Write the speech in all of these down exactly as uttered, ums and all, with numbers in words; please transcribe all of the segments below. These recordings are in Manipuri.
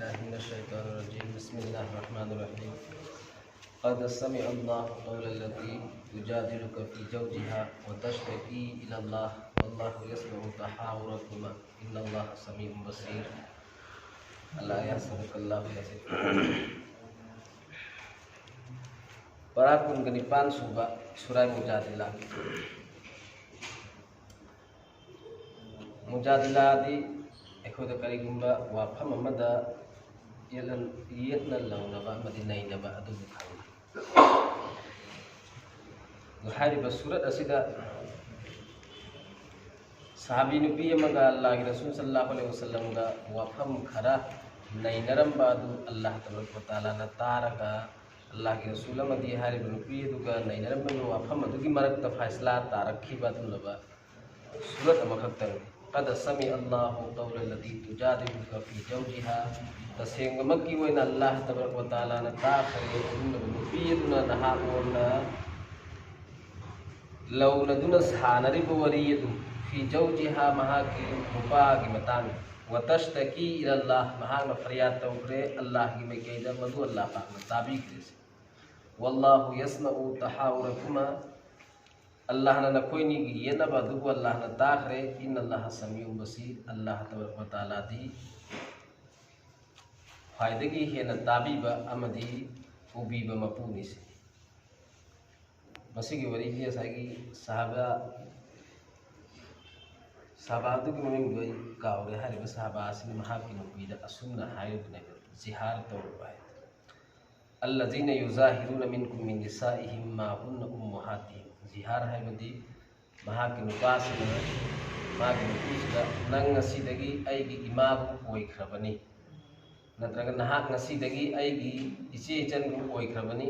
بالله من الشيطان الرجيم. بسم الله الرحمن الرحيم. قد سمع الله قول التي تجادلك في زوجها وتشتكي إلى الله والله يسمع تحاوركما إن الله سميع بصير. الآية. صدق الله العظيم. ꯄꯔꯥ ꯀꯨꯟꯒ ꯅꯤꯄꯥꯟ ꯁꯨꯕ ꯁꯨꯔꯥꯏ ꯃꯨꯖꯥꯗꯤꯂꯥ꯫ ꯃꯨꯖꯥꯗꯤꯂꯥꯗꯤ ꯑꯩꯈꯣꯏꯗ ꯀꯔꯤꯒꯨꯝꯕ ꯋꯥꯐꯝ ꯑꯃꯗ ꯌꯦꯠꯂ-, ꯌꯦꯠꯅ ꯂꯧꯅꯕ ꯑꯃꯗꯤ ꯅꯩꯅꯕ ꯑꯗꯨꯕꯨ ꯈꯪꯅꯩ꯫ ꯑꯗꯨ ꯍꯥꯏꯔꯤꯕ ꯁꯨꯔꯠ ꯑꯁꯤꯗ ꯁꯍꯥꯕꯤ ꯅꯨꯄꯤ ꯑꯃꯒ ꯑꯜꯂꯥꯍꯒꯤ ꯔꯁꯨꯜ ꯁꯜꯂꯜꯂꯥꯍꯨ ꯑꯂꯩꯍꯤ ꯋꯁꯜꯂꯝꯒ ꯋꯥꯐꯝ ꯈꯔ ꯅꯩꯅꯔꯝꯕ ꯑꯗꯨ ꯑꯜꯂꯥꯍ ꯇꯕꯥꯔꯛ ꯋ ꯇꯥꯂꯥꯅ ꯇꯥꯔꯒ, ꯑꯜꯂꯥꯍꯒꯤ ꯔꯁꯨꯜ ꯑꯃꯗꯤ ꯍꯥꯏꯔꯤꯕ ꯅꯨꯄꯤ ꯑꯗꯨꯒ ꯅꯩꯅꯔꯝꯕꯒꯤ ꯋꯥꯐꯝ ꯑꯗꯨꯒꯤ ꯃꯔꯛꯇ ꯐꯥꯏꯁꯂꯥ ꯇꯥꯔꯛꯈꯤꯕ ꯑꯗꯨꯒꯨꯝꯂꯕ ꯁꯨꯔꯠ ꯑꯃꯈꯛꯇꯪꯅꯤ꯫ قد سمع الله قول التي تجادلك في زوجها. ꯇꯁꯦꯡꯕꯃꯛꯀꯤ ꯑꯣꯏꯅ ꯑꯜꯂꯥꯍ ꯇꯕꯥꯔꯛ ꯋ ꯇꯥꯂꯥꯅ ꯇꯥꯈ꯭ꯔꯦ, ꯑꯗꯨꯒꯨꯝꯂꯕ ꯅꯨꯄꯤ ꯑꯗꯨꯅ ꯅꯍꯥꯛꯉꯣꯟꯗ ꯂꯧꯅꯗꯨꯅ ꯁꯥꯟꯅꯔꯤꯕ ꯋꯥꯔꯤ ꯑꯗꯨ, في زوجها, ꯃꯍꯥꯛꯀꯤ ꯅꯨꯄꯥꯒꯤ ꯃꯇꯥꯡꯗ, وتشتكي إلى الله, ꯃꯍꯥꯛꯅ ꯐꯔꯤꯌꯥꯗ ꯇꯧꯈ꯭ꯔꯦ ꯑꯜꯂꯥꯍꯒꯤ ꯃꯥꯏꯀꯩꯗ, ꯃꯗꯨ ꯑꯜꯂꯥꯍ ꯄꯥꯛꯅ ꯇꯥꯕꯤꯈ꯭ꯔꯦ꯫ والله يسمع تحاوركما. ꯑꯜꯂꯥꯍꯅ ꯅꯈꯣꯏꯅꯤꯒꯤ ꯌꯦꯠꯅꯕ ꯑꯗꯨꯕꯨ ꯑꯜꯂꯥꯍꯅ ꯇꯥꯈ꯭ꯔꯦ꯫ إن الله سميع بصير. ꯑꯜꯂꯥꯍ ꯇꯕꯥꯔꯛ ꯋ ꯇꯥꯂꯥꯗꯤ ꯈ꯭ꯋꯥꯏꯗꯒꯤ ꯍꯦꯟꯅ ꯇꯥꯕꯤꯕ ꯑꯃꯗꯤ ꯎꯕꯤꯕ ꯃꯄꯨꯅꯤ ꯁꯤꯅꯤ꯫ ꯃꯁꯤꯒꯤ ꯋꯥꯔꯤꯁꯤ ꯉꯁꯥꯏꯒꯤ ꯁꯍꯥꯕꯥ, ꯁꯍꯥꯕꯥ ꯑꯗꯨꯒꯤ ꯃꯃꯤꯡꯗꯨ ꯑꯩ ꯀꯥꯎꯔꯦ꯫ ꯍꯥꯏꯔꯤꯕ ꯁꯍꯥꯕꯥ ꯑꯁꯤꯅ ꯃꯍꯥꯛꯀꯤ ꯅꯨꯄꯤꯗ ꯑꯁꯨꯝꯅ ꯍꯥꯏꯔꯤꯕꯅꯦꯕ, ꯖꯤꯍꯥꯔ ꯇꯧꯔꯨꯕ ꯍꯥꯏꯗꯅ꯫ الذين يظاهرون منكم من نسائهم ما هن أمهاتهم. ꯖꯤꯍꯥꯔ ꯍꯥꯏꯕꯗꯤ ꯃꯍꯥꯛꯀꯤ ꯅꯨꯄꯥꯁꯤꯅ ꯃꯥꯒꯤ ꯅꯨꯄꯤꯁꯤꯗ, "ꯅꯪ ꯉꯁꯤꯗꯒꯤ ꯑꯩꯒꯤ ꯏꯃꯥꯒꯨꯝ ꯑꯣꯏꯈ꯭ꯔꯕꯅꯤ, ꯅꯠꯇ꯭ꯔꯒ ꯅꯍꯥꯛ ꯉꯁꯤꯗꯒꯤ ꯑꯩꯒꯤ ꯏꯆꯦ ꯏꯆꯟꯒꯨꯝ ꯑꯣꯏꯈ꯭ꯔꯕꯅꯤ,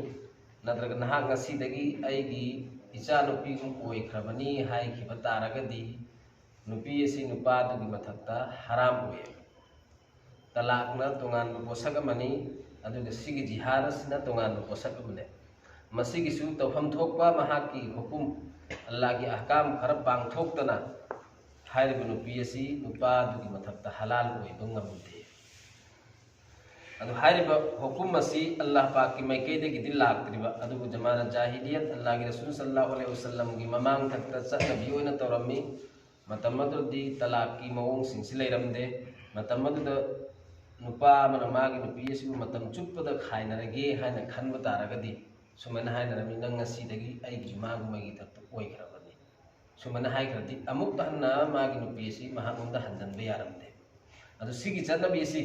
ꯅꯠꯇ꯭ꯔꯒ ꯅꯍꯥꯛ ꯉꯁꯤꯗꯒꯤ ꯑꯩꯒꯤ ꯏꯆꯥꯅꯨꯄꯤꯒꯨꯝ ꯑꯣꯏꯈ꯭ꯔꯕꯅꯤ" ꯍꯥꯏꯈꯤꯕ ꯇꯥꯔꯒꯗꯤ, ꯅꯨꯄꯤ ꯑꯁꯤ ꯅꯨꯄꯥꯗꯨꯒꯤ ꯃꯊꯛꯇ ꯍꯔꯥꯝ ꯑꯣꯏꯌꯦ꯫ ꯇꯂꯥꯛꯅ ꯇꯣꯉꯥꯟꯕ ꯄꯣꯠꯁꯛ ꯑꯃꯅꯤ, ꯑꯗꯨꯒ ꯁꯤꯒꯤ ꯖꯤꯍꯥꯔ ꯑꯁꯤꯅ ꯇꯣꯉꯥꯟꯕ ꯄꯣꯠꯁꯛ ꯑꯃꯅꯤ꯫ ꯃꯁꯤꯒꯤꯁꯨ ꯇꯧꯐꯝ ꯊꯣꯛꯄ ꯃꯍꯥꯛꯀꯤ ꯍꯨꯀꯨꯝ, ꯑꯜꯂꯥꯍꯒꯤ ꯑꯍꯀꯥꯝ ꯈꯔ ꯄꯥꯡꯊꯣꯛꯇꯅ ꯍꯥꯏꯔꯤꯕ ꯅꯨꯄꯤ ꯑꯁꯤ ꯅꯨꯄꯥꯗꯨꯒꯤ ꯃꯊꯛꯇ ꯍꯂꯥꯜ ꯑꯣꯏꯕ ꯉꯝꯗꯦ꯫ ꯑꯗꯨ ꯍꯥꯏꯔꯤꯕ ꯍꯨꯀꯨꯝ ꯑꯁꯤ ꯑꯜꯂꯥꯍ ꯄꯥꯛꯀꯤ ꯃꯥꯏꯀꯩꯗꯒꯤꯗꯤ ꯂꯥꯛꯇ꯭ꯔꯤꯕ, ꯑꯗꯨꯕꯨ ꯖꯃꯥꯅ ꯖꯥꯍꯤꯂꯤꯌꯠ, ꯑꯜꯂꯥꯍꯒꯤ ꯔꯁꯨꯜ ꯁꯜꯂꯥꯍꯨ ꯑꯂꯩꯍꯤ ꯋꯁꯜꯂꯝꯒꯤ ꯃꯃꯥꯡꯊꯛꯇ ꯆꯠꯅꯕꯤ ꯑꯣꯏꯅ ꯇꯧꯔꯝꯃꯤ꯫ ꯃꯇꯝ ꯑꯗꯨꯗꯤ ꯇꯂꯥꯛꯀꯤ ꯃꯑꯣꯡꯁꯤꯡꯁꯤ ꯂꯩꯔꯝꯗꯦ꯫ ꯃꯇꯝ ꯑꯗꯨꯗ ꯅꯨꯄꯥ ꯑꯃꯅ ꯃꯥꯒꯤ ꯅꯨꯄꯤ ꯑꯁꯤꯕꯨ ꯃꯇꯝ ꯆꯨꯞꯄꯗ ꯈꯥꯏꯅꯔꯒꯦ ꯍꯥꯏꯅ ꯈꯟꯕ ꯇꯥꯔꯒꯗꯤ, ꯁꯨꯃꯥꯏꯅ ꯍꯥꯏꯅꯔꯝꯃꯤ, "ꯅꯪ ꯉꯁꯤꯗꯒꯤ ꯑꯩꯒꯤ ꯏꯃꯥꯒꯨꯝ ꯑꯩꯒꯤ ꯏꯊꯛꯇ ꯑꯣꯏꯈ꯭ꯔꯕꯅꯤ"꯫ ꯁꯨꯃꯥꯏꯅ ꯍꯥꯏꯈ꯭ꯔꯗꯤ ꯑꯃꯨꯛ ꯍꯟꯅ ꯃꯥꯒꯤ ꯅꯨꯄꯤ ꯑꯁꯤ ꯃꯍꯥꯛꯉꯣꯟꯗ ꯍꯟꯖꯤꯟꯕ ꯌꯥꯔꯝꯗꯦ꯫ ꯑꯗꯨ ꯁꯤꯒꯤ ꯆꯠꯅꯕꯤ ꯑꯁꯤ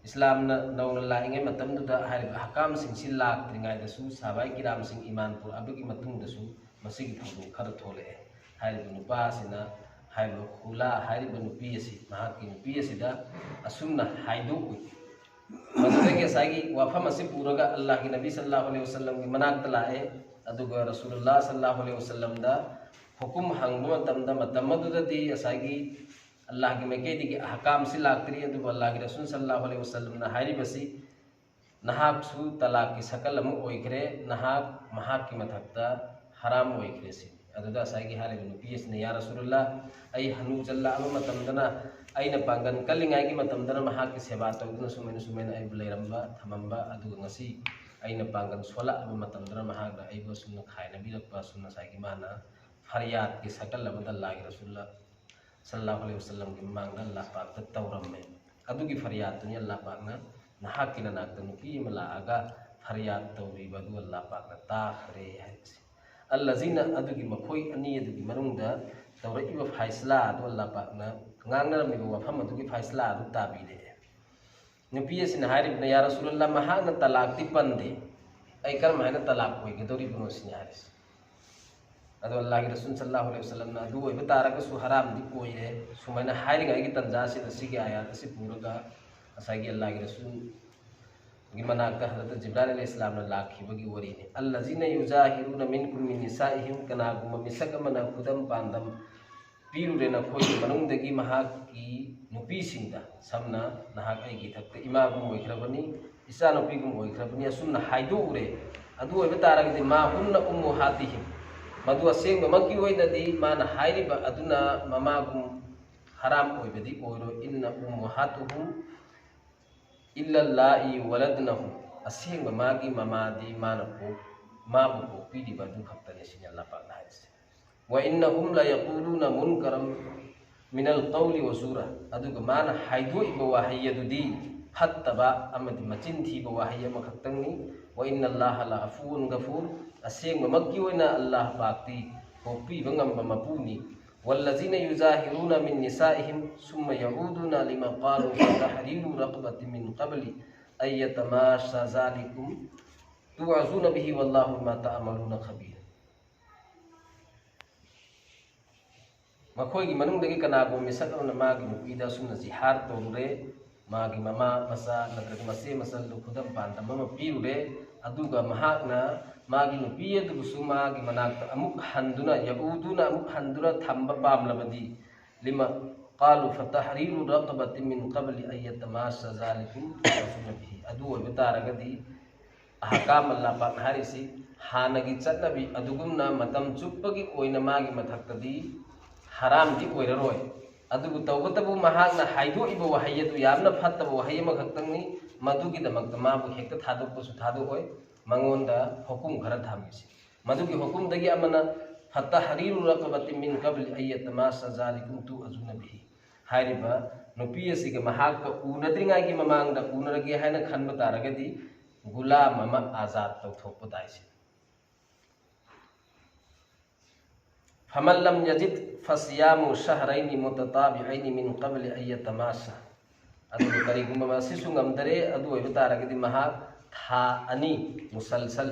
ꯏꯁꯂꯥꯝꯅ ꯅꯧꯅ ꯂꯥꯛꯏꯉꯩ ꯃꯇꯝꯗꯨꯗ ꯍꯥꯏꯔꯤꯕ ꯑꯍꯀꯥꯝꯁꯤꯡꯁꯤ ꯂꯥꯛꯇ꯭ꯔꯤꯉꯩꯗꯁꯨ ꯁꯍꯥꯕꯥꯏ ꯀꯤꯔꯥꯝꯁꯤꯡ ꯏꯃꯥꯟ ꯄꯨꯔꯛꯑꯕꯒꯤ ꯃꯇꯨꯡꯗꯁꯨ ꯃꯁꯤꯒꯤ ꯊꯧꯗꯣꯛ ꯈꯔ ꯊꯣꯛꯂꯛꯑꯦ꯫ ꯍꯥꯏꯔꯤꯕ ꯅꯨꯄꯥ ꯑꯁꯤꯅ ꯍꯥꯏꯔꯤꯕ ꯈꯨꯂꯥ ꯍꯥꯏꯔꯤꯕ ꯅꯨꯄꯤ ꯑꯁꯤ, ꯃꯍꯥꯛꯀꯤ ꯅꯨꯄꯤ ꯑꯁꯤꯗ ꯑꯁꯨꯝꯅ ꯍꯥꯏꯗꯣꯛꯎꯏ꯫ ꯃꯗꯨꯗꯒꯤ ꯉꯁꯥꯏꯒꯤ ꯋꯥꯐꯝ ꯑꯁꯤ ꯄꯨꯔꯒ ꯑꯜꯂꯥꯍꯒꯤ ꯅꯕꯤ ꯁꯜꯂꯥꯍꯨ ꯑꯂꯩꯍꯤ ꯋꯁꯜꯂꯝꯒꯤ ꯃꯅꯥꯛꯇ ꯂꯥꯛꯑꯦ꯫ ꯑꯗꯨꯒ ꯔꯁꯨꯂꯨꯜꯂꯥꯍ ꯁꯜꯂꯥꯍꯨ ꯑꯂꯩꯍꯤ ꯋꯁꯜꯂꯝꯗ ꯍꯨꯀꯨꯝ ꯍꯪꯕ ꯃꯇꯝꯗ, ꯃꯇꯝ ꯑꯗꯨꯗꯗꯤ ꯉꯁꯥꯏꯒꯤ ꯑꯜꯂꯥꯍꯒꯤ ꯃꯥꯏꯀꯩꯗꯒꯤ ꯑꯍꯀꯥꯝꯁꯤ ꯂꯥꯛꯇ꯭ꯔꯤ, ꯑꯗꯨꯕꯨ ꯑꯜꯂꯥꯍꯒꯤ ꯔꯁꯨꯜ ꯁꯜꯂꯥꯍꯨ ꯑꯂꯩꯍꯤ ꯋꯁꯜꯂꯝꯅ ꯍꯥꯏꯔꯤꯕꯁꯤ, "ꯅꯍꯥꯛꯁꯨ ꯇꯂꯥꯛꯀꯤ ꯁꯀꯜ ꯑꯃ ꯑꯣꯏꯈ꯭ꯔꯦ, ꯅꯍꯥꯛ ꯃꯍꯥꯛꯀꯤ ꯃꯊꯛꯇ ꯍꯔꯥꯝ ꯑꯣꯏꯈ꯭ꯔꯦ" ꯁꯤꯅꯤ꯫ ꯑꯗꯨꯗ ꯉꯁꯥꯏꯒꯤ ꯍꯥꯏꯔꯤꯕ ꯅꯨꯄꯤ ꯑꯁꯤꯅ, "ꯌꯥ ꯔꯁꯨꯂꯨꯜꯂꯥꯍ, ꯑꯩ ꯍꯅꯨꯖꯜꯂꯛꯑꯕ ꯃꯇꯝꯗꯅ, ꯑꯩꯅ ꯄꯥꯡꯒꯜ ꯀꯜꯂꯤꯉꯩꯒꯤ ꯃꯇꯝꯗꯅ ꯃꯍꯥꯛꯀꯤ ꯁꯦꯕꯥ ꯇꯧꯗꯨꯅ ꯁꯨꯃꯥꯏꯅ ꯁꯨꯃꯥꯏꯅ ꯑꯩꯕꯨ ꯂꯩꯔꯝꯕ ꯊꯝꯃꯝꯕ, ꯑꯗꯨꯒ ꯉꯁꯤ ꯑꯩꯅ ꯄꯥꯡꯒꯜ ꯁꯣꯜꯂꯛꯑꯕ ꯃꯇꯝꯗꯅ ꯃꯍꯥꯛꯅ ꯑꯩꯕꯨ ꯑꯁꯨꯝꯅ ꯈꯥꯏꯅꯕꯤꯔꯛꯄ", ꯑꯁꯨꯝꯅ ꯉꯁꯥꯏꯒꯤ ꯃꯥꯅ ꯐꯔꯤꯌꯥꯗꯀꯤ ꯁꯀꯜ ꯑꯃꯗ ꯑꯜꯂꯥꯍꯒꯤ ꯔꯁꯨꯜ ꯁꯜꯂꯥꯍꯨ ꯑꯂꯩꯍꯤ ꯋꯁꯜꯂꯝꯒꯤ ꯃꯃꯥꯡꯗ ꯑꯜꯂꯥꯍ ꯄꯥꯛꯇ ꯇꯧꯔꯝꯃꯦ꯫ ꯑꯗꯨꯒꯤ ꯐꯔꯤꯌꯥꯗꯇꯨꯅꯤ ꯑꯜꯂꯥꯍ ꯄꯥꯛꯅ ꯅꯍꯥꯛꯀꯤ ꯅꯅꯥꯛꯇ ꯅꯨꯄꯤ ꯑꯃ ꯂꯥꯛꯑꯒ ꯐꯔꯤꯌꯥꯗ ꯇꯧꯔꯤꯕ ꯑꯗꯨ ꯑꯜꯂꯥꯍ ꯄꯥꯛꯅ ꯇꯥꯈ꯭ꯔꯦ ꯍꯥꯏꯕꯁꯦ꯫ ꯑꯜꯂꯖꯤꯅ ꯑꯗꯨꯒꯤ ꯃꯈꯣꯏ ꯑꯅꯤ ꯑꯗꯨꯒꯤ ꯃꯅꯨꯡꯗ ꯇꯧꯔꯛꯏꯕ ꯐꯥꯏꯁꯂꯥ ꯑꯗꯨ ꯑꯜꯂꯥꯍ ꯄꯥꯛꯅ ꯉꯥꯡꯅꯔꯝꯃꯤꯕ ꯋꯥꯐꯝ ꯑꯗꯨꯒꯤ ꯐꯥꯏꯁꯂꯥ ꯑꯗꯨ ꯇꯥꯕꯤꯔꯛꯑꯦ꯫ ꯅꯨꯄꯤ ꯑꯁꯤꯅ ꯍꯥꯏꯔꯤꯕꯅ, "ꯌꯥ ꯔꯁꯨꯂꯜꯂꯥꯍ, ꯃꯍꯥꯛꯅ ꯇꯂꯥꯛꯇꯤ ꯄꯟꯗꯦ, ꯑꯩ ꯀꯔꯝ ꯍꯥꯏꯅ ꯇꯂꯥꯛ ꯑꯣꯏꯒꯗꯧꯔꯤꯕꯅꯣ?" ꯁꯤꯅꯤ ꯍꯥꯏꯔꯤꯁꯦ꯫ ꯑꯗꯣ ꯑꯜꯂꯥꯍꯒꯤ ꯔꯁꯨꯜ ꯁꯜꯂꯥꯍꯨ ꯑꯂꯩꯍꯤ ꯋꯁꯜꯂꯝꯅ, "ꯑꯗꯨ ꯑꯣꯏꯕ ꯇꯥꯔꯒꯁꯨ ꯍꯔꯥꯝꯗꯤ ꯑꯣꯏꯔꯦ"꯫ ꯁꯨꯃꯥꯏꯅ ꯍꯥꯏꯔꯤꯉꯩꯒꯤ ꯇꯟꯖꯥ ꯑꯁꯤꯗ ꯁꯤꯒꯤ ꯑꯥꯌꯥꯠ ꯑꯁꯤ ꯄꯨꯔꯒ ꯉꯁꯥꯏꯒꯤ ꯑꯜꯂꯥꯍꯒꯤ ꯔꯁꯨꯜꯒꯤ ꯃꯅꯥꯛꯇ ꯍꯖꯔꯠ ꯖꯤꯕ꯭ꯔꯥꯏꯜ ꯑꯂꯩꯍꯤ ꯏꯁꯂꯥꯝꯅ ꯂꯥꯛꯈꯤꯕꯒꯤ ꯋꯥꯔꯤꯅꯤ꯫ "ꯑꯜꯂꯖꯤꯅ ꯌꯨꯖꯥꯍꯤꯔꯨꯅ ꯃꯤꯟꯀꯨꯝ ꯃꯤꯟ ꯅꯤꯁꯥꯏꯍꯤꯝ", ꯀꯅꯥꯒꯨꯝꯕ ꯃꯤꯁꯛ ꯑꯃꯅ ꯈꯨꯗꯝ ꯄꯥꯟꯗꯝ ꯄꯤꯔꯨꯔꯦ ꯅꯈꯣꯏꯒꯤ ꯃꯅꯨꯡꯗꯒꯤ ꯃꯍꯥꯛꯀꯤ ꯅꯨꯄꯤꯁꯤꯡꯗ, ꯁꯝꯅ, "ꯅꯍꯥꯛ ꯑꯩꯒꯤ ꯏꯊꯛꯇ ꯏꯃꯥꯒꯨꯝ ꯑꯣꯏꯈ꯭ꯔꯕꯅꯤ, ꯏꯆꯥꯅꯨꯄꯤꯒꯨꯝ ꯑꯣꯏꯈ꯭ꯔꯕꯅꯤ", ꯑꯁꯨꯝꯅ ꯍꯥꯏꯗꯣꯛꯎꯔꯦ꯫ ꯑꯗꯨ ꯑꯣꯏꯕ ꯇꯥꯔꯒꯗꯤ, "ꯃꯥ ꯍꯨꯟꯅ ꯎꯝꯃꯨ ꯍꯥꯇꯤꯍꯤꯝ", ꯃꯗꯨ ꯑꯁꯦꯡꯕꯃꯛꯀꯤ ꯑꯣꯏꯅꯗꯤ ꯃꯥꯅ ꯍꯥꯏꯔꯤꯕ ꯑꯗꯨꯅ ꯃꯃꯥꯒꯨꯝ ꯍꯔꯥꯝ ꯑꯣꯏꯕꯗꯤ ꯑꯣꯏꯔꯣꯏ꯫ "ꯏꯟꯅ ꯎꯝꯃꯨ ꯍꯥꯇꯨꯍꯨꯝ "Illa allai waladnahu", ꯑꯁꯦꯡꯕ ꯃꯥꯒꯤ ꯃꯃꯥꯗꯤ ꯃꯥꯅ ꯄꯣꯛ ꯃꯥꯕꯨ ꯄꯣꯛꯄꯤꯔꯤꯕ ꯑꯗꯨ ꯈꯛꯇꯅꯤ ꯁꯤꯅꯤ ꯑꯜꯂꯥꯍ ꯄꯥꯛꯅ ꯍꯥꯏꯔꯤꯁꯦ꯫ "Wa innahum layaquluna munkaran minal qawli wa zura", ꯑꯗꯨꯒ ꯃꯥꯅ ꯍꯥꯏꯗꯣꯛꯏꯕ ꯋꯥꯍꯩ ꯑꯗꯨꯗꯤ ꯐꯠꯇꯕ ꯑꯃꯗꯤ ꯃꯆꯤꯟ ꯊꯤꯕ ꯋꯥꯍꯩ ꯑꯃꯈꯛꯇꯪꯅꯤ꯫ "Wa inna allaha la afuwun ghafur", ꯑꯁꯦꯡꯕꯃꯛꯀꯤ ꯑꯣꯏꯅ ꯑꯜꯂꯥꯍ ꯄꯥꯛꯇꯤ ꯀꯣꯛꯄꯤꯕ ꯉꯝꯕ ꯃꯄꯨꯅꯤ꯫ "Wallazina yuzahiruna min nisaihim summa yauduna lima qalu fatahriru raqabatin min qabli an yatamassa zalikum tu'azuna bihi wallahu bima ta'maluna khabir." ꯃꯈꯣꯏꯒꯤ ꯃꯅꯨꯡꯗꯒꯤ ꯀꯅꯥꯒꯨꯝꯕ ꯃꯤꯁꯛ ꯑꯃꯅ ꯃꯥꯒꯤ ꯅꯨꯄꯤꯗ ꯑꯁꯨꯝꯅ ꯖꯤꯍꯥꯔ ꯇꯧꯔꯨꯔꯦ, ꯃꯥꯒꯤ ꯃꯃꯥ ꯃꯆꯥ ꯅꯠꯇ꯭ꯔꯒ ꯃꯆꯦ ꯃꯆꯜꯗꯨ ꯈꯨꯗꯝ ꯄꯥꯟꯗꯝ ꯑꯃ ꯄꯤꯔꯨꯔꯦ, ꯑꯗꯨꯒ ꯃꯍꯥꯛꯅ ꯃꯥꯒꯤ ꯅꯨꯄꯤ ꯑꯗꯨꯕꯨꯁꯨ ꯃꯥꯒꯤ ꯃꯅꯥꯛꯇ ꯑꯃꯨꯛ ꯍꯟꯗꯨꯅ, ꯌꯥꯎꯗꯨꯅ ꯑꯃꯨꯛ ꯍꯟꯗꯨꯅ ꯊꯝꯕ ꯄꯥꯝꯂꯕꯗꯤ, ꯂꯤꯃ ꯀꯥꯂꯨ ꯐꯇꯍꯔꯤꯔꯨ ꯔꯀꯕꯇꯤ ꯃꯤꯟ ꯀꯕꯂꯤ ꯑꯟ ꯌꯇꯃꯥꯁꯁꯥ ꯖꯥꯂꯤꯀꯨꯝ ꯇꯨꯑꯥꯖꯨꯅ ꯕꯤꯍꯤ, ꯑꯗꯨ ꯑꯣꯏꯕ ꯇꯥꯔꯒꯗꯤ ꯑꯍꯀꯥꯝ ꯑꯜꯂꯥꯍ ꯄꯥꯛꯅ ꯍꯥꯏꯔꯤꯁꯤ ꯍꯥꯟꯅꯒꯤ ꯆꯠꯅꯕꯤ ꯑꯗꯨꯒꯨꯝꯅ ꯃꯇꯝ ꯆꯨꯞꯄꯒꯤ ꯑꯣꯏꯅ ꯃꯥꯒꯤ ꯃꯊꯛꯇꯗꯤ ꯍꯔꯥꯝꯗꯤ ꯑꯣꯏꯔꯔꯣꯏ꯫ ꯑꯗꯨꯕꯨ ꯇꯧꯕꯇꯕꯨ ꯃꯍꯥꯛꯅ ꯍꯥꯏꯗꯣꯛꯏꯕ ꯋꯥꯍꯩ ꯑꯗꯨ ꯌꯥꯝꯅ ꯐꯠꯇꯕ ꯋꯥꯍꯩ ꯑꯃꯈꯛꯇꯪꯅꯤ꯫ ꯃꯗꯨꯒꯤꯗꯃꯛꯇ ꯃꯥꯕꯨ ꯍꯦꯛꯇ ꯊꯥꯗꯣꯛꯄꯁꯨ ꯊꯥꯗꯣꯛꯑꯣꯏ꯫ ꯃꯉꯣꯟꯗ ꯍꯨꯀꯨꯝ ꯈꯔ ꯊꯝꯃꯤꯁꯤ꯫ ꯃꯗꯨꯒꯤ ꯍꯨꯀꯨꯝꯗꯒꯤ ꯑꯃꯅ ꯐꯇꯍꯔꯤꯔꯨ ꯔꯀꯕꯇꯤ ꯃꯤꯟ ꯀꯕꯂꯤ ꯑꯟ ꯌꯇꯃꯥꯁꯁꯥ ꯖꯥꯂꯤꯀꯨꯝ ꯇꯨꯑꯥꯖꯨꯅ ꯕꯤꯍꯤ꯫ ꯍꯥꯏꯔꯤꯕ ꯅꯨꯄꯤ ꯑꯁꯤꯒ ꯃꯍꯥꯛꯀ ꯎꯅꯗ꯭ꯔꯤꯉꯩꯒꯤ ꯃꯃꯥꯡꯗ ꯎꯅꯔꯒꯦ ꯍꯥꯏꯅ ꯈꯟꯕ ꯇꯥꯔꯒꯗꯤ ꯒꯨꯂꯥꯝ ꯑꯃ ꯑꯥꯖꯥꯗ ꯇꯧꯊꯣꯛꯄ ꯇꯥꯏ ꯁꯤꯅꯤ꯫ ꯐꯃꯜ ꯂꯝ ꯌꯖꯤꯗ ꯐꯁꯤꯌꯥꯃꯨ ꯁꯍꯔꯩꯅꯤ ꯃꯨꯇꯇꯥꯕꯤꯑꯩꯅꯤ ꯃꯤꯟ ꯀꯕꯂꯤ ꯑꯟ ꯌꯇꯃꯥꯁꯁꯥ꯫ ꯑꯗꯨꯕꯨ ꯀꯔꯤꯒꯨꯝꯕ ꯃꯁꯤꯁꯨ ꯉꯝꯗꯔꯦ, ꯑꯗꯨ ꯑꯣꯏꯕ ꯇꯥꯔꯒꯗꯤ ꯃꯍꯥꯛ ꯊꯥ ꯑꯅꯤ ꯃꯨꯁꯜꯁꯜ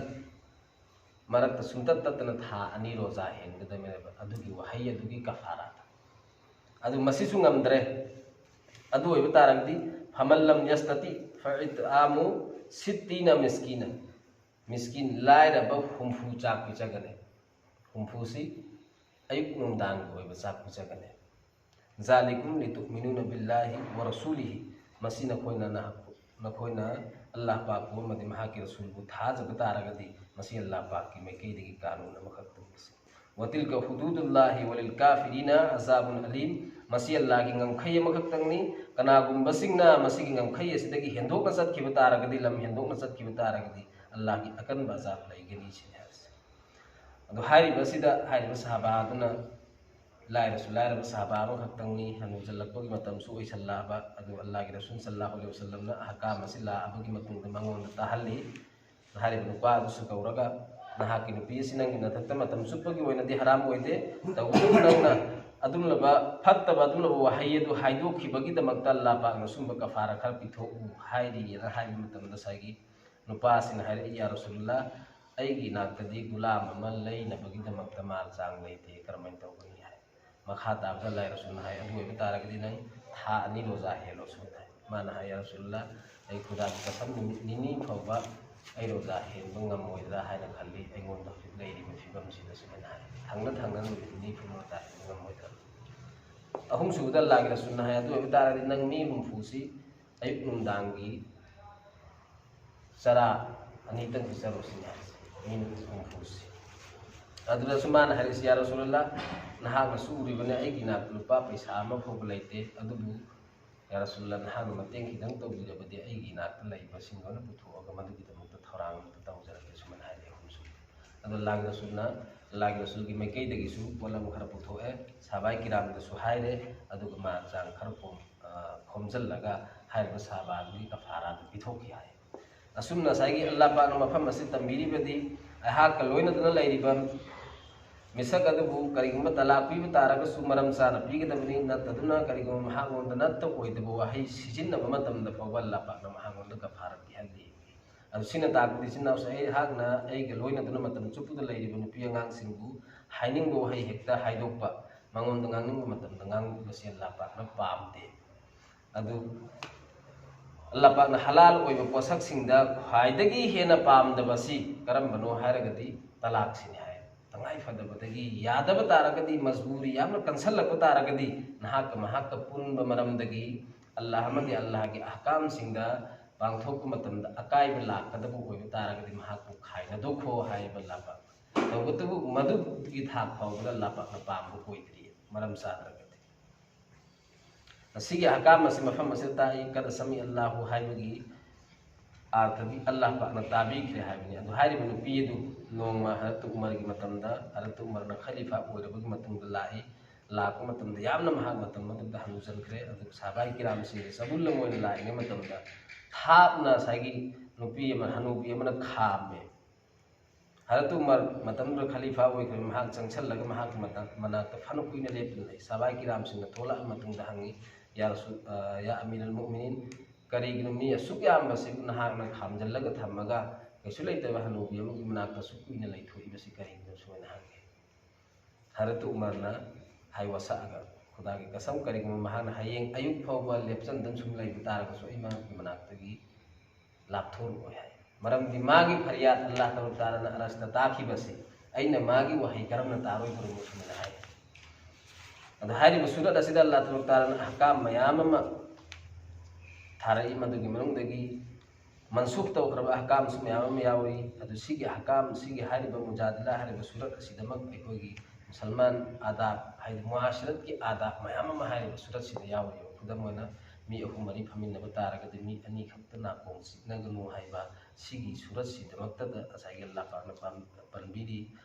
ꯃꯔꯛꯇ ꯁꯨꯡꯇꯠ ꯇꯠꯇꯅ ꯊꯥ ꯑꯅꯤ ꯔꯣꯖꯥ ꯍꯦꯟꯒꯗꯕꯅꯦꯕ ꯑꯗꯨꯒꯤ ꯋꯥꯍꯩ ꯑꯗꯨꯒꯤ ꯀꯐꯥꯔꯥꯗ꯫ ꯑꯗꯨ ꯃꯁꯤꯁꯨ ꯉꯝꯗ꯭ꯔꯦ, ꯑꯗꯨ ꯑꯣꯏꯕ ꯇꯥꯔꯒꯗꯤ ꯐꯃꯜ ꯂꯝ ꯌꯁꯇꯇꯤ ꯐꯏꯠꯑꯥꯃꯨ ꯁꯤꯠꯇꯤꯅ ꯃꯤꯁꯀꯤꯅ꯫ ꯃꯤꯁꯀꯤꯟ ꯂꯥꯏꯔꯕ ꯍꯨꯝꯐꯨ ꯆꯥꯛ ꯄꯤꯖꯒꯅꯤ꯫ ꯍꯨꯝꯐꯨꯁꯤ ꯑꯌꯨꯛ ꯅꯨꯡꯗꯥꯡꯒꯤ ꯑꯣꯏꯕ ꯆꯥꯛ ꯄꯤꯖꯒꯅꯤ꯫ ꯖꯥꯂꯤꯀꯨꯝ ꯂꯤꯇꯨꯑꯃꯤꯅꯨꯅ ꯕꯤꯜꯂꯥꯍꯤ ꯋ ꯔꯁꯨꯂꯤꯍꯤ꯫ ꯃꯁꯤ ꯅꯈꯣꯏꯅ ꯅꯍꯥꯛꯄꯨ, ꯅꯈꯣꯏꯅ ꯑꯜꯂꯥꯍ ꯄꯥꯛꯄꯨ ꯑꯃꯗꯤ ꯃꯍꯥꯛꯀꯤ ꯔꯁꯨꯜꯕꯨ ꯊꯥꯖꯕ ꯇꯥꯔꯒꯗꯤ ꯃꯁꯤ ꯑꯜꯂꯥꯍ ꯄꯥꯛꯀꯤ ꯃꯥꯏꯀꯩꯗꯒꯤ ꯀꯥꯅꯨꯟ ꯑꯃꯈꯛꯇꯅꯤ꯫ وتلك حدود الله وللكافرين عذاب أليم꯫ ꯃꯁꯤ ꯑꯜꯂꯥꯍꯒꯤ ꯉꯝꯈꯩ ꯑꯃꯈꯛꯇꯪꯅꯤ꯫ ꯀꯅꯥꯒꯨꯝꯕꯁꯤꯡꯅ ꯃꯁꯤꯒꯤ ꯉꯝꯈꯩ ꯑꯁꯤꯗꯒꯤ ꯍꯦꯟꯗꯣꯛꯅ ꯆꯠꯈꯤꯕ ꯇꯥꯔꯒꯗꯤ, ꯂꯝ ꯍꯦꯟꯗꯣꯛꯅ ꯆꯠꯈꯤꯕ ꯇꯥꯔꯒꯗꯤ, ꯑꯜꯂꯥꯍꯒꯤ ꯑꯀꯟꯕ ꯑꯖꯥꯕ ꯂꯩꯒꯅꯤ ꯁꯤꯅꯤ ꯍꯥꯏꯔꯤꯁꯦ꯫ ꯑꯗꯣ ꯍꯥꯏꯔꯤꯕ ꯑꯁꯤꯗ ꯍꯥꯏꯔꯤꯕ ꯁꯍꯥꯕꯥ ꯑꯗꯨꯅ ꯂꯥꯏꯔꯁꯨ ꯂꯥꯏꯔꯕ ꯁꯍꯥꯕꯥ ꯑꯃꯈꯛꯇꯪꯅꯤ, ꯍꯅꯨꯖꯜꯂꯛꯄꯒꯤ ꯃꯇꯝꯁꯨ ꯑꯣꯏꯁꯜꯂꯛꯑꯕ, ꯑꯗꯨ ꯑꯜꯂꯥꯍꯒꯤ ꯔꯁꯨꯜ ꯁꯜꯂꯜꯂꯥꯍꯨ ꯑꯂꯩꯍꯤ ꯋꯁꯜꯂꯝꯅ ꯑꯍꯀꯥꯝ ꯑꯁꯤ ꯂꯥꯛꯑꯕꯒꯤ ꯃꯇꯨꯡꯗ ꯃꯉꯣꯟꯗ ꯇꯥꯍꯜꯂꯤ꯫ ꯍꯥꯏꯔꯤꯕ ꯅꯨꯄꯥ ꯑꯗꯨꯁꯨ ꯀꯧꯔꯒ, "ꯅꯍꯥꯛꯀꯤ ꯅꯨꯄꯤ ꯑꯁꯤ ꯅꯪꯒꯤ ꯅꯊꯛꯇ ꯃꯇꯝ ꯆꯨꯞꯄꯒꯤ ꯑꯣꯏꯅꯗꯤ ꯍꯔꯥꯝ ꯑꯣꯏꯗꯦ, ꯇꯧꯕꯇꯕꯨ ꯅꯪꯅ ꯑꯗꯨꯝꯂꯕ ꯐꯠꯇꯕ ꯑꯗꯨꯝꯂꯕ ꯋꯥꯍꯩ ꯑꯗꯨ ꯍꯥꯏꯗꯣꯛꯈꯤꯕꯒꯤꯗꯃꯛꯇ ꯑꯜꯂꯥꯍ ꯄꯥꯛꯅ ꯁꯨꯝꯕ ꯀꯐꯥꯔꯥ ꯈꯔ ꯄꯤꯊꯣꯛꯎ" ꯍꯥꯏꯔꯤꯑꯅ ꯍꯥꯏꯕ ꯃꯇꯝꯗ ꯉꯁꯥꯏꯒꯤ ꯅꯨꯄꯥꯁꯤꯅ ꯍꯥꯏꯔꯛꯏ, "ꯌꯥ ꯔꯁꯨꯜꯂꯥ, ꯑꯩꯒꯤ ꯏꯅꯥꯛꯇꯗꯤ ꯒꯨꯂꯥꯝ ꯑꯃ ꯂꯩꯅꯕꯒꯤꯗꯃꯛꯇ ꯃꯥꯜ ꯆꯥꯡ ꯂꯩꯇꯦ, ꯀꯔꯝꯍꯥꯏꯅ ꯇꯧꯒꯅꯤ?" ꯍꯥꯏ꯫ ꯃꯈꯥ ꯇꯥꯕꯗ ꯂꯥꯏ ꯔꯁꯨꯜꯅ ꯍꯥꯏ, "ꯑꯗꯨ ꯑꯣꯏꯕ ꯇꯥꯔꯒꯗꯤ ꯅꯪ ꯊꯥ ꯑꯅꯤ ꯔꯣꯖꯥ ꯍꯦꯜꯂꯣ" ꯁꯨꯃꯥꯏꯅ ꯍꯥꯏ꯫ ꯃꯥꯅ ꯍꯥꯏ, "ꯌꯥ ꯔꯁꯨꯜꯂꯥ, ꯑꯩ ꯈꯨꯗꯥꯒꯤ ꯀꯁꯝ ꯅꯨꯃꯤꯠ ꯅꯤꯅꯤ ꯐꯥꯎꯕ ꯑꯩ ꯔꯣꯖꯥ ꯍꯦꯟꯕ ꯉꯝꯃꯣꯏꯗ꯭ꯔꯥ ꯍꯥꯏꯅ ꯈꯜꯂꯤ, ꯑꯩꯉꯣꯟꯗ ꯍꯧꯖꯤꯛ ꯂꯩꯔꯤꯕ ꯐꯤꯕꯝꯁꯤꯗ" ꯁꯨꯃꯥꯏꯅ ꯍꯥꯏ꯫ "ꯊꯪꯅ ꯊꯪꯅ ꯅꯨꯃꯤꯠ ꯅꯤꯅꯤ ꯐꯥꯎꯕ ꯔꯣꯖꯥ ꯍꯦꯟꯕ ꯉꯝꯃꯣꯏꯗ꯭ꯔꯥ?" ꯑꯍꯨꯝꯁꯨꯕꯗ ꯂꯥꯏ ꯔꯁꯨꯜꯅ ꯍꯥꯏ, "ꯑꯗꯨ ꯑꯣꯏꯕ ꯇꯥꯔꯒꯗꯤ ꯅꯪ ꯃꯤ ꯍꯨꯝꯐꯨꯁꯤ ꯑꯌꯨꯛ ꯅꯨꯡꯗꯥꯡꯒꯤ ꯆꯔꯥ ꯑꯅꯤꯇꯪ ꯄꯤꯖꯔꯣ" ꯁꯤꯅꯤ ꯍꯥꯏꯔꯤꯁꯦ, ꯃꯤ ꯍꯨꯝꯐꯨꯁꯤ꯫ ꯑꯗꯨꯗꯁꯨ ꯃꯥꯅ ꯍꯥꯏꯔꯤꯁꯤ, "ꯌꯥ ꯔꯁꯨꯜꯂꯥ, ꯅꯍꯥꯛꯅꯁꯨ ꯎꯔꯤꯕꯅꯤ, ꯑꯩꯒꯤ ꯏꯅꯥꯛꯇ ꯂꯨꯄꯥ ꯄꯩꯁꯥ ꯑꯃ ꯐꯥꯎꯕ ꯂꯩꯇꯦ, ꯑꯗꯨꯕꯨ ꯌꯥ ꯔꯁꯨꯜꯂꯥ, ꯅꯍꯥꯛꯅ ꯃꯇꯦꯡ ꯈꯤꯇꯪ ꯇꯧꯕꯤꯔꯕꯗꯤ ꯑꯩꯒꯤ ꯏꯅꯥꯛꯇ ꯂꯩꯕꯁꯤꯡ ꯂꯣꯏꯅ ꯄꯨꯊꯣꯛꯑꯒ ꯃꯗꯨꯒꯤꯗꯃꯛꯇ ꯊꯧꯔꯥꯡ ꯑꯃꯇ ꯇꯧꯖꯔꯛꯀꯦ" ꯁꯨꯃꯥꯏꯅ ꯍꯥꯏꯔꯦ ꯑꯍꯨꯝꯁꯨꯕ꯫ ꯑꯗꯣ ꯂꯥꯏ ꯔꯁꯨꯜꯅ, ꯂꯥꯏ ꯔꯁꯨꯜꯒꯤ ꯃꯥꯏꯀꯩꯗꯒꯤꯁꯨ ꯄꯣꯠꯂꯝ ꯈꯔ ꯄꯨꯊꯣꯛꯑꯦ, ꯁꯍꯥꯕꯥꯏ ꯀꯤꯔꯥꯝꯗꯁꯨ ꯍꯥꯏꯔꯦ, ꯑꯗꯨꯒ ꯃꯥꯜ ꯆꯥꯡ ꯈꯔ ꯈꯣꯝ-, ꯑ, ꯈꯣꯝꯖꯤꯜꯂꯒ ꯍꯥꯏꯔꯤꯕ ꯁꯍꯥꯕꯥꯗꯨꯒꯤ ꯀꯐꯥꯔꯥꯗꯨ ꯄꯤꯊꯣꯛꯈꯤ ꯍꯥꯏ꯫ ꯑꯁꯨꯝꯅ ꯉꯁꯥꯏꯒꯤ ꯑꯜꯂꯥꯍ ꯄꯥꯛꯅ ꯃꯐꯝ ꯑꯁꯤ ꯇꯝꯕꯤꯔꯤꯕꯗꯤ, ꯑꯩꯍꯥꯛꯀ ꯂꯣꯏꯅꯗꯨꯅ ꯂꯩꯔꯤꯕ ꯃꯤꯁꯛ ꯑꯗꯨꯕꯨ ꯀꯔꯤꯒꯨꯝꯕ ꯇꯂꯥꯛ ꯄꯤꯕ ꯇꯥꯔꯒꯁꯨ ꯃꯔꯝ ꯆꯥꯅ ꯄꯤꯒꯗꯕꯅꯤ, ꯅꯠꯇꯗꯨꯅ ꯀꯔꯤꯒꯨꯝꯕ ꯃꯍꯥꯛꯉꯣꯟꯗ ꯅꯠꯇ ꯑꯣꯏꯗꯕ ꯋꯥꯍꯩ ꯁꯤꯖꯤꯟꯅꯕ ꯃꯇꯝꯗ ꯐꯥꯎꯕ ꯑꯜꯂꯥꯍ ꯄꯥꯛꯅ ꯃꯍꯥꯛꯉꯣꯟꯗ ꯀꯐꯥꯔꯥ ꯄꯤꯍꯜꯂꯤ꯫ ꯑꯗꯨ ꯁꯤꯅ ꯇꯥꯛꯄꯗꯤ, ꯏꯆꯤꯟ ꯏꯅꯥꯎꯁꯦ, ꯑꯩꯍꯥꯛꯅ ꯑꯩꯒ ꯂꯣꯏꯅꯗꯨꯅ ꯃꯇꯝ ꯆꯨꯞꯄꯗ ꯂꯩꯔꯤꯕ ꯅꯨꯄꯤ ꯑꯉꯥꯡꯁꯤꯡꯕꯨ ꯍꯥꯏꯅꯤꯡꯕ ꯋꯥꯍꯩ ꯍꯦꯛꯇ ꯍꯥꯏꯗꯣꯛꯄ, ꯃꯉꯣꯟꯗ ꯉꯥꯡꯅꯤꯡꯕ ꯃꯇꯝꯗ ꯉꯥꯡꯕꯁꯦ ꯑꯜꯂꯥꯍ ꯄꯥꯛꯅ ꯄꯥꯝꯗꯦ꯫ ꯑꯗꯨ ꯑꯜꯂꯥꯍ ꯄꯥꯛꯅ ꯍꯂꯥꯜ ꯑꯣꯏꯕ ꯄꯣꯠꯁꯛꯁꯤꯡꯗ ꯈ꯭ꯋꯥꯏꯗꯒꯤ ꯍꯦꯟꯅ ꯄꯥꯝꯗꯕꯁꯤ ꯀꯔꯝꯕꯅꯣ ꯍꯥꯏꯔꯒꯗꯤ ꯇꯂꯥꯛꯁꯤꯅꯤ ꯍꯥꯏ꯫ ꯇꯉꯥꯏ ꯐꯗꯕꯗꯒꯤ ꯌꯥꯗꯕ ꯇꯥꯔꯒꯗꯤ, ꯃꯖꯕꯨꯔꯤ ꯌꯥꯝꯅ ꯀꯟꯁꯜꯂꯛꯄ ꯇꯥꯔꯒꯗꯤ, ꯅꯍꯥꯛꯀ ꯃꯍꯥꯛꯀ ꯄꯨꯟꯕ ꯃꯔꯝꯗꯒꯤ ꯑꯜꯂꯥꯍ ꯑꯃꯗꯤ ꯑꯜꯂꯥꯍꯒꯤ ꯑꯍꯀꯥꯝꯁꯤꯡꯗ ꯄꯥꯡꯊꯣꯛꯄ ꯃꯇꯝꯗ ꯑꯀꯥꯏꯕ ꯂꯥꯛꯀꯗꯕ ꯑꯣꯏꯕ ꯇꯥꯔꯒꯗꯤ ꯃꯍꯥꯛꯄꯨ ꯈꯥꯏꯅꯗꯣꯛꯈꯣ ꯍꯥꯏꯕ ꯑꯜꯂꯥꯍ ꯄꯥꯛꯅ꯫ ꯇꯧꯕꯇꯕꯨ ꯃꯗꯨꯒꯤ ꯊꯥꯛ ꯐꯥꯎꯕꯗ ꯂꯥꯄꯥꯛꯅ ꯄꯥꯝꯕ ꯑꯣꯏꯗ꯭ꯔꯤ, ꯃꯔꯝ ꯆꯥꯗ꯭ꯔꯒꯗꯤ꯫ ꯑꯁꯤꯒꯤ ꯑꯍꯀꯥꯝ ꯑꯁꯤ ꯃꯐꯝ ꯑꯁꯤꯗ ꯇꯥꯛꯏ, ꯀꯗ ꯁꯃꯤ ꯑꯜꯂꯥꯍꯨ ꯍꯥꯏꯕꯒꯤ ꯑꯥꯔꯊꯗꯤ ꯑꯜꯂꯥꯍ ꯄꯥꯛꯅ ꯇꯥꯕꯤꯈ꯭ꯔꯦ ꯍꯥꯏꯕꯅꯤ꯫ ꯑꯗꯨ ꯍꯥꯏꯔꯤꯕ ꯅꯨꯄꯤ ꯑꯗꯨ ꯅꯣꯡꯃ ꯍꯔꯠ ꯎꯃꯔꯒꯤ ꯃꯇꯝꯗ, ꯍꯔꯠ ꯎꯃꯔꯅ ꯈꯂꯤꯐꯥ ꯑꯣꯏꯔꯕꯒꯤ ꯃꯇꯨꯡꯗ ꯂꯥꯛꯏ꯫ ꯂꯥꯛꯄ ꯃꯇꯝꯗ ꯌꯥꯝꯅ ꯃꯍꯥꯛ ꯃꯇꯝ ꯑꯗꯨꯗ ꯍꯅꯨꯖꯟꯈ꯭ꯔꯦ꯫ ꯑꯗꯨꯒ ꯁꯍꯥꯕꯥꯏ ꯀꯤꯔꯥꯝꯁꯤꯡꯁꯦ ꯆꯕꯨꯜ ꯑꯃ ꯑꯣꯏꯅ ꯂꯥꯛꯏꯉꯩ ꯃꯇꯝꯗ ꯊꯥꯞꯅ ꯉꯁꯥꯏꯒꯤ ꯅꯨꯄꯤ ꯑꯃ, ꯍꯅꯨꯕꯤ ꯑꯃꯅ ꯈꯥꯝꯃꯦ꯫ ꯍꯔꯠ ꯎꯃꯔ ꯃꯇꯝꯗꯨꯗ ꯈꯂꯤꯐꯥ ꯑꯣꯏꯈ꯭ꯔꯦ, ꯃꯍꯥꯛ ꯆꯪꯁꯜꯂꯒ ꯃꯍꯥꯛꯀꯤ ꯃꯇꯝ, ꯃꯅꯥꯛꯇ ꯐꯅ ꯀꯨꯏꯅ ꯂꯦꯞꯇꯨꯅ ꯂꯩ꯫ ꯁꯍꯥꯕꯥꯏ ꯀꯤꯔꯥꯝꯁꯤꯡꯅ ꯊꯣꯛꯂꯛꯑ ꯃꯇꯨꯡꯗ ꯍꯪꯉꯤ, "ꯌꯥ ꯔꯁꯨ-, ꯑ, ꯌꯥ ꯑꯃꯤꯔ ꯑꯜ ꯃꯨꯑꯃꯤꯅꯤꯟ, ꯀꯔꯤꯒꯤꯅꯣ ꯃꯤ ꯑꯁꯨꯛ ꯌꯥꯝꯕꯁꯤꯕꯨ ꯅꯍꯥꯛꯅ ꯈꯥꯝꯖꯤꯜꯂꯒ ꯊꯝꯃꯒ ꯀꯩꯁꯨ ꯂꯩꯇꯕ ꯍꯅꯨꯕꯤ ꯑꯃꯒꯤ ꯃꯅꯥꯛꯇ ꯑꯁꯨꯛ ꯀꯨꯏꯅ ꯂꯩꯊꯣꯛꯏꯕꯁꯤ ꯀꯔꯤꯒꯤꯅꯣ?" ꯁꯨꯃꯥꯏꯅ ꯍꯪꯉꯤ꯫ ꯍꯔꯠ ꯎꯃꯔꯅ ꯍꯥꯏ ꯋꯥꯁꯛꯑꯒ, ꯈꯨꯗꯥꯒꯤ ꯀꯁꯝ, ꯀꯔꯤꯒꯨꯝꯕ ꯃꯍꯥꯛꯅ ꯍꯌꯦꯡ ꯑꯌꯨꯛ ꯐꯥꯎꯕ ꯂꯦꯞꯆꯟꯗꯅ ꯁꯨꯝ ꯂꯩꯕ ꯇꯥꯔꯒꯁꯨ ꯑꯩ ꯃꯍꯥꯛꯀꯤ ꯃꯅꯥꯛꯇꯒꯤ ꯂꯥꯞꯊꯣꯛꯂꯣꯏ ꯍꯥꯏ꯫ ꯃꯔꯝꯗꯤ ꯃꯥꯒꯤ ꯐꯔꯤꯌꯥꯗ ꯑꯜꯂꯥꯍ ꯇꯕꯥꯔꯛ ꯇꯥꯂꯥꯅ ꯑꯔꯁꯇ ꯇꯥꯈꯤꯕꯁꯤ ꯑꯩꯅ ꯃꯥꯒꯤ ꯋꯥꯍꯩ ꯀꯔꯝꯅ ꯇꯥꯔꯣꯏꯗꯧꯔꯤꯅꯣ ꯁꯨꯃꯥꯏꯅ ꯍꯥꯏ꯫ ꯑꯗꯣ ꯍꯥꯏꯔꯤꯕ ꯁꯨꯔꯠ ꯑꯁꯤꯗ ꯑꯜꯂꯥꯍ ꯇꯕꯥꯔꯛ ꯇꯥꯂꯥꯅ ꯑꯍꯀꯥꯝ ꯃꯌꯥꯝ ꯑꯃ ꯊꯥꯔꯛꯏ꯫ ꯃꯗꯨꯒꯤ ꯃꯅꯨꯡꯗꯒꯤ ꯃꯟꯁꯨꯈ ꯇꯧꯈ꯭ꯔꯕ ꯑꯍꯀꯥꯝꯁꯨ ꯃꯌꯥꯝ ꯑꯃ ꯌꯥꯎꯔꯤ꯫ ꯑꯗꯨ ꯁꯤꯒꯤ ꯑꯍꯀꯥꯝ, ꯁꯤꯒꯤ ꯍꯥꯏꯔꯤꯕ ꯃꯨꯖꯥꯗꯤꯂꯥ ꯍꯥꯏꯔꯤꯕ ꯁꯨꯔꯠ ꯑꯁꯤꯗꯃꯛ ꯑꯩꯈꯣꯏꯒꯤ ꯃꯨꯁꯜꯃꯥꯟ ꯑꯥꯗꯥꯕ, ꯍꯥꯏꯗꯤ ꯃꯨꯑꯥꯁꯤꯔꯠꯀꯤ ꯑꯥꯗꯥꯕ ꯃꯌꯥꯝ ꯑꯃ ꯍꯥꯏꯔꯤꯕ ꯁꯨꯔꯠꯁꯤꯗ ꯌꯥꯎꯔꯤꯕ꯫ ꯈꯨꯗꯝ ꯑꯣꯏꯅ, ꯃꯤ ꯑꯍꯨꯝ ꯃꯔꯤ ꯐꯝꯃꯤꯟꯅꯕ ꯇꯥꯔꯒꯗꯤ ꯃꯤ ꯑꯅꯤꯈꯛꯇ ꯅꯥꯀꯣꯡ ꯆꯤꯛꯅꯒꯅꯨ ꯍꯥꯏꯕ ꯁꯤꯒꯤ ꯁꯨꯔꯠꯁꯤꯗꯃꯛꯇꯗ ꯉꯁꯥꯏꯒꯤ ꯑꯜꯂꯥꯍ ꯄꯥꯛꯅ ꯄꯥꯝ-, ꯄꯟꯕꯤꯔꯤ꯫